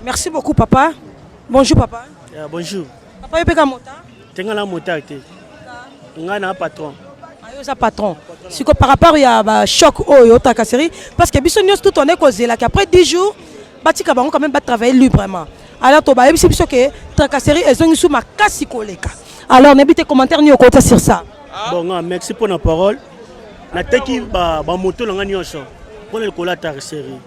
Speaker 3: Merci beaucoup papa. Bonjour papa.
Speaker 1: Yeah, bonjour.
Speaker 3: Papa yo peka motard?
Speaker 1: Te, nga na motard te. Nga na patron.
Speaker 3: Ayo za patron. Siko par rapport ya ba choc oyo tracasserie, parce que biso nyonso tout on est kozela qu'après 10 jours batika bango quand même ba travailler librement. Alors to bayebisi biso que tracasserie ezongi su makasi koleka. Alors nayebi te commentaire nini okota sur ça.
Speaker 1: Bon, nga merci pour la parole. Nateki ba ba moto na nga nyonso mpona likolo ya tracasserie.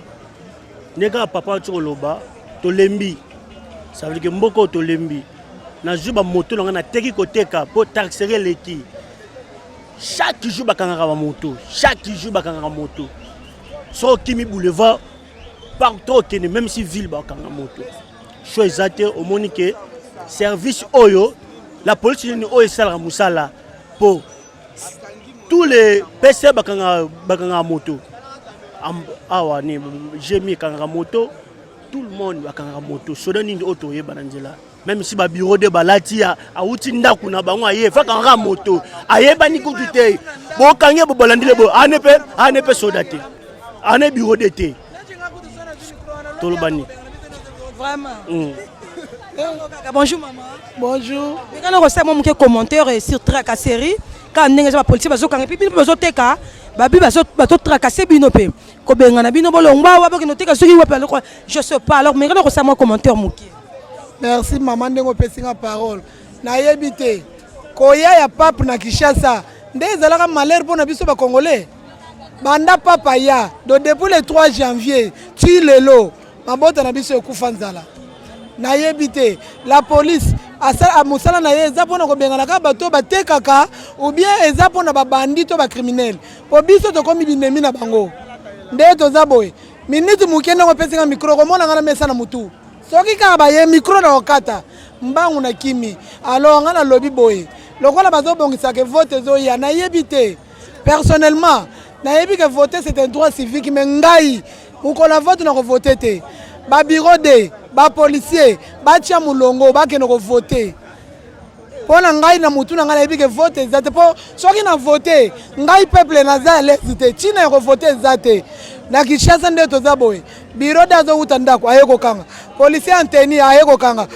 Speaker 1: Nde kaka papa ati koloba tolembi, ça veut dire que mboka oyo tolembi. Nazwi bamoto na ngai, nateki koteka mpo taxerie eleki. Chaque jour bakangaka bamoto, chaque jour bakangaka moto. Soki okimi boulevard partout okende, même si ville, bakanga moto. So eza te, omoni ke service oyo la police nini oyo esalaka mosala mpo tous les pc bakangaka bakangaka moto awa ni gmi ekangaka moto, tout le monde bakangaka moto. Soda nini oyo toyeba na nzela, même si babureau de balati, awuti ndako na bango, aye fakangaka moto, ayebani kutu te. Bokangi bo bolandile bo ane mpe ane mpe soda te, ane bureau de te, toloba nini?
Speaker 3: Vraiment. Bonjour maman.
Speaker 7: Bonjour.
Speaker 3: Mekana kosala mwa moke commentaire sur tracasserie kaka ndenge eza, bapolisier bazokanga epi bino mpe bazoteka, babi bazotracase bino mpe kobengana bino, bolongwa awa bokende oteka soki wapi aloko, je sais pas. Alors mekana kosala mwa commentaire moke.
Speaker 7: Merci mama ndenge opesi nga parole. Nayebi te koya ya pape na Kinshasa nde ezalaka malheur mpo na biso bacongolais. Banda pape aya, do depuis le 3 janvier ti lelo, mabota na biso ekufa nzala. Nayebi te la police mosala na ye eza mpona kobengana kaka bato batekaka ou bien eza mpona babandi to bacriminel, mpo biso tokomi binemi na bango. Nde toza boye, miniti moke ndenge opesi nga micro, komona nga na mesa na motu, soki kaka baye micro na kokata mbangu na kimi. Alors nga nalobi boye, lokola bazobongisaka vote ezoya, nayebi te. Personnellement nayebi ke voter c'est un droit civique, mais ngai mokolo ya vote nakovote te. Babureau de bapolicier batia molongo, bakende kovote mpo na ngai. Na motu na ngai nayebi ke vote eza te, mpo soki na vote ngai peuple naza à l'aise te. Ntina ya kovote eza te na Kinshasa. Nde toza boye, bureau de azowuta ndako aye kokanga policier en tenue, aye kokanga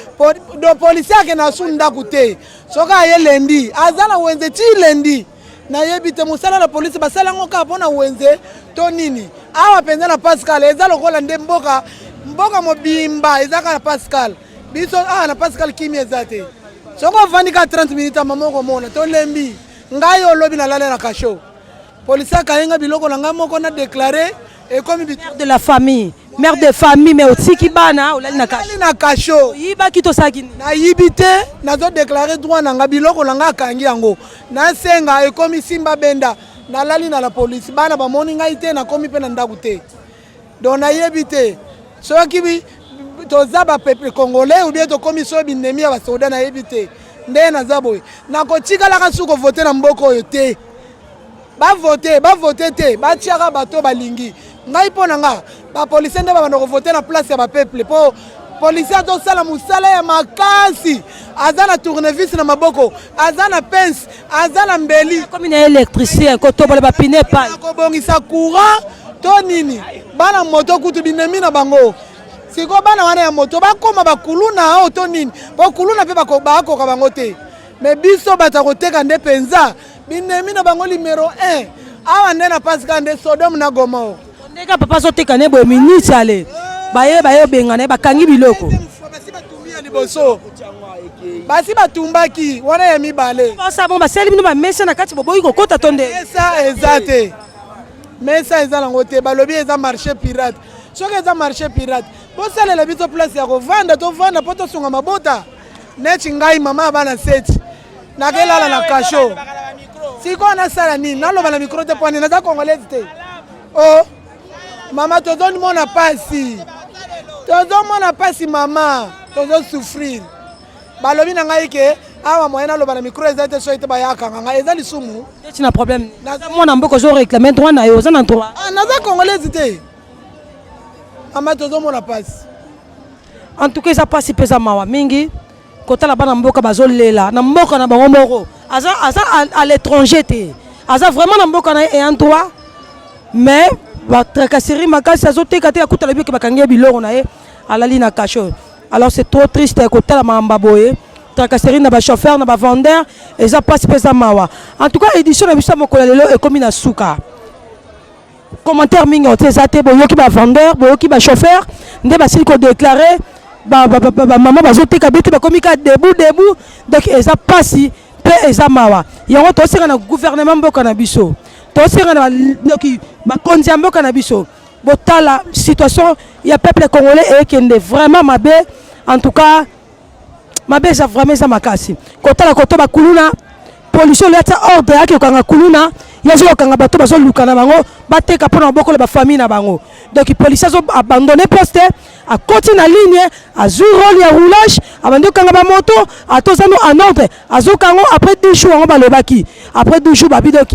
Speaker 7: do policier akende asu ndako te. Soki aye lendi, aza na wenze ti lendi. Nayebi te mosala na polisi basala yango kaka mpo na wenze to nini. Awa mpenza na Pascal eza lokola nde mboka mboka mobimba eza kaka na Pascal. Biso awa na Pascal kimia eza te. Soki ovandi kaka 30 minutes, mama okomona tolembi. Ngai olobi nalala na kasho, polisi akayenga biloko na ngai moko na déclare ekomi
Speaker 3: mère de la famille, mère de famille, mais otiki bana, olali na kasho.
Speaker 7: Na kasho.
Speaker 3: Oyibaki to osalaki nini?
Speaker 7: Nayibi te, nazodeklare droit na nga, biloko na nga akangi yango. Nasenga ekomi simba benda, nalali na la polisi, bana bamoni ngai te, nakomi mpe na ndako te. Donc nayebi te soki toza bapeuple congolais ou bien tokomi soki binemi ya basoda. Nayebi te ndenge naza boye, nakotikalaka su kovote na mboka oyo te. Bavote, bavote te, batiaka bato balingi. Ngai mpo na nga, bapolisier nde babanda kovote na place ya bapeuple, mpo policier azosala mosala ya makasi, aza na tournevis na maboko, aza na pince, aza na mbeli.
Speaker 3: Komi na électricien kotobola bapine pale.
Speaker 7: Kobongisa courant to nini. Bana moto kutu binemi na bango. Sikoyo bana wana ya moto bakóma bakuluna oyo to nini? Po kuluna mpe bakoka bango te. Me biso bato ya koteka nde mpenza binemi na bango numero 1. Awa nde na Pasika nde Sodome na Gomore.
Speaker 3: Ndeka papa azoteka ne boye, minute ale baye baye obengana ye, bakangi biloko.
Speaker 7: Ya liboso basi batumbaki wana, ya mibale
Speaker 3: Osala bongo, basali bino bamesa na kati, boboyi kokota to nde?
Speaker 7: Mesa eza te, mesa eza nango te. Balobi eza marché pirate. Soki eza marché pirate, bosalela biso place ya kovanda, tovanda mpo tosunga mabota. Neti ngai mama ya bana seti, nakelala na kasho. Sikoyo nasala nini? Naloba na micro te mpo nini? Naza congolaise te? O.
Speaker 6: Mama, tozomona pasi, tozomona pasi mama, tozosouffrir. Balobi na ngai ke awa moyen naloba na micro eza te, soki te bayakanga ngai, eza lisumu.
Speaker 3: Neti na problème, mwana mboka ozo réclamer droit na yo, oza na droit.
Speaker 6: Ah, naza congolaise te mama, tozomona pasi.
Speaker 3: En tout cas eza pasi mpe eza mawa mingi kotala bana mboka bazolela na mboka na bango moko. Aza, aza à l'étranger te, aza vraiment na mboka na ye ayant droit, mais batracasserie makasi. Azoteka te, akutala bioke, bakangi ye biloko na ye, alali na cachot. Alors c'est trop triste kotala makambo boye, tracasserie na bachauffeur, na bavendeur, eza mpasi mpe eza mawa. En tout cas édition na biso ya mokolo ya lelo ekomi na suka. Commentaire mingi ote eza te. Boyoki bavendeur, boyoki bachauffeur nde basili kodéclarer, bamama bazoteka be te, bakomi ka debout debout. Donc eza mpasi mpe eza mawa. Yango tosenga na gouvernement mboka na biso, tosenga na noki bakonzi ya mboka na biso, botala situation ya peuple congolais ekende vraiment mabe. En tout cas mabe eza vraiment, eza makasi kotala koto bakuluna, policier oyo atia ordre ayaki kokanga kuluna, ye azo kokanga bato bazoluka na bango bateka mpona babokola bafamille na bango. Donc policier azo abandonne poste, akoti na ligne, azwi rôle ya roulage, abandi kokanga bamoto. Ata oza no en ordre, azokango. Après 10 jours, yango balobaki après 10 jours babi, donc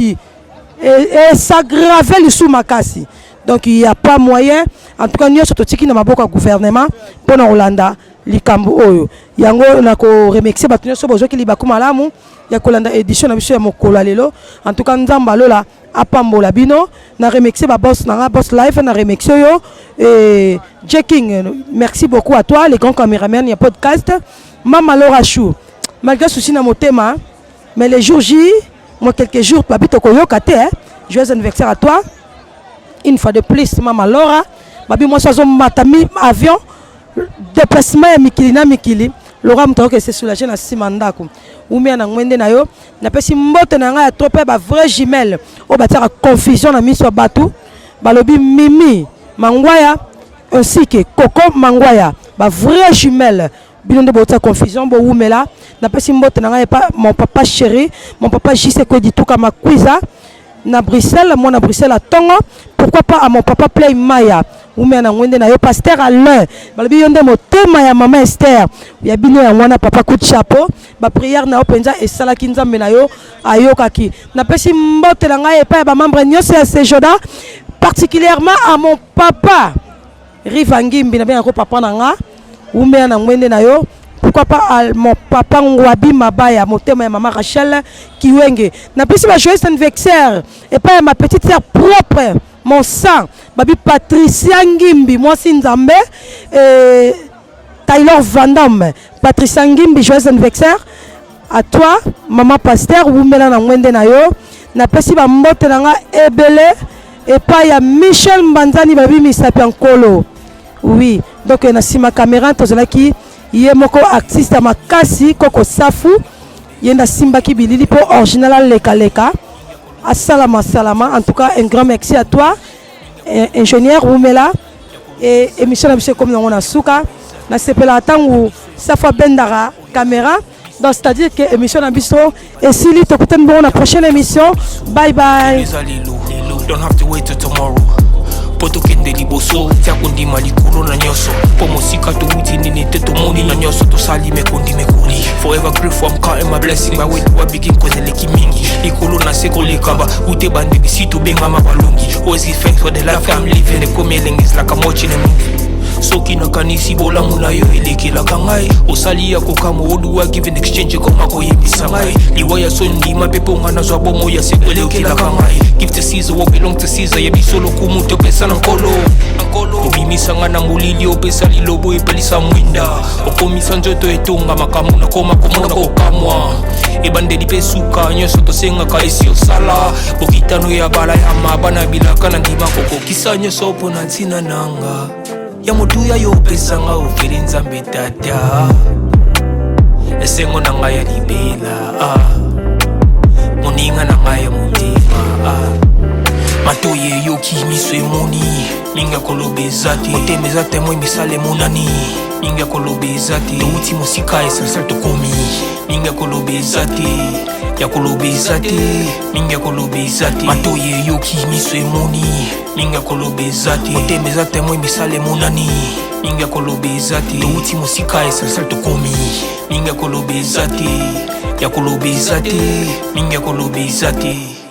Speaker 3: es'aggrave lisusu makasi. Donc il y a pas moyen. En tout cas nyonso totiki na maboko ya gouvernement mpona kolanda likambo oyo. Yango na koremercier bato nyonso bozwaki libaku malamu ya kolanda édition na biso ya mokolo ya lelo. En tout cas Nzambe alola apambola bino. Na remercier baboss na nga, boss live, na remercier yo et J King, merci beaucoup à toi, les grands caméraman ya podcast. Mama Laura Chou, malgré souci na motema, mais les jours J, moi quelques jours babi tokoyoka te, hein? Joyeux anniversaire à toi une fois de plus, mama Laura. Babi mwasi azomata mi avion, déplacement ya mikili na mikili, Laura moto akoki se soulager na nsima ndako umia na ngwende na yo. Napesi mbote na ngai ya trop mpe bavrai jumelle oyo batiaka confusion na miso ya bato, balobi Mimi Mangwaya ainsi que Coco Mangwaya, bavrai jumelle, bino nde botia confusion, bowumela. Napesi mbote na ngai epa mon papa chéri, mon papa JC Kwedituka Makwiza na Bruxelles, mwana Bruxelles atongo. Pourquoi pas à mon papa Play Maya, umea na ngwende na yo. Pasteur Alain, balobi yo nde motema ya mama Esther ya bino. Yango wana papa, coup de chapeau, baprière na yo mpenza esalaki Nzambe na yo ayokaki. Napesi mbote na ngai epai ya bamembre nyonso ya Sejoda, particulièrement à mon papa Riva Ngimbi, nabengako papa na nga, umea na ngwende na yo. Pourquoi pas à mon papa Ngwabi Mabaya, motema ya mama Rachel Kiwenge. Napesi ba joyeux anniversaire epai ya ma petite sœur propre, mon sang, babi Patricia Ngimbi, mwasi Nzambe et Taylor Vandam. Patricia Ngimbi, joyeux anniversaire à toi, maman pasteur, wumela na ngwende na yo. Napesi bambote na nga ebele epai ya Michel Mbanzani, babi misapi ya nkolo. Oui, donc na nsima caméra tozalaki ye moko artiste ya makasi Koko Safu, ye nde asimbaki bilili mpo original alekaleka asalama salama. En tout cas un grand merci à toi, ingénieur, wumela. E émission na biso ekomi nango na suka. Nasepelaka ntango Safu abendaka caméra, donc c'est à dire que émission na biso esili. Tokutani bongo na prochaine émission. Bye bye.
Speaker 8: Eza lelo, don't have to wait till tomorrow mpo tokende liboso. Tia kondima likolo na nyonso, mpo mosika towuti nini te, tomoni na nyonso tosali mekondi mekoli. Forever grateful, I'm counting my blessing. By where do I begin? Cause eleki mingi likolo na se koleka ba ute bandebisi tobengama balongi. Always give thanks for the life I'm living. Ekomi elengi, it's like I'm watching a movie. Soki nakanisi bolamu na yo elekelaka ngai, osali ya kokamwa. Oduwa give in exchange, ekoma koyebisa ngai liwa ya so ndima mpe mponga nazwa bomo ya seko elekelaka ngai. Give to Caesar what belong to Caesar, ya biso lokumu topesa na Nkolo. Obimisanga na molili, opesa lilobo epelisa mwinda, okomisa nzoto etonga makambo nakoma komona kokamwa. Ebandeli mpe suka, nyonso tosengaka esi osala. Bokitano ya bala ya mabana bilaka na ndima kokokisa nyonso mpo na ntina nanga ya motuya yo opesanga ofeli. Nzambe Tata, esengo na ngai ya libela, ah. Moninga na ngai ya motema, ah. Matoi eyoki, miso emoni, mingi ya koloba eza te. Motema eza témoin, misala emonani, mingi ya koloba eza te. Touti mosika, essentiel tokomi, mingi ya koloba eza te, ya koloba eza te, mingi ya koloba eza te. Matoi eyoki, miso emoni, mingi ya koloba eza te. Motema eza témoin, misala emonani, mingi ya koloba eza te. Touti mosika, essentiel tokomi, mingi ya koloba eza te, ya koloba eza te, mingi ya koloba eza te.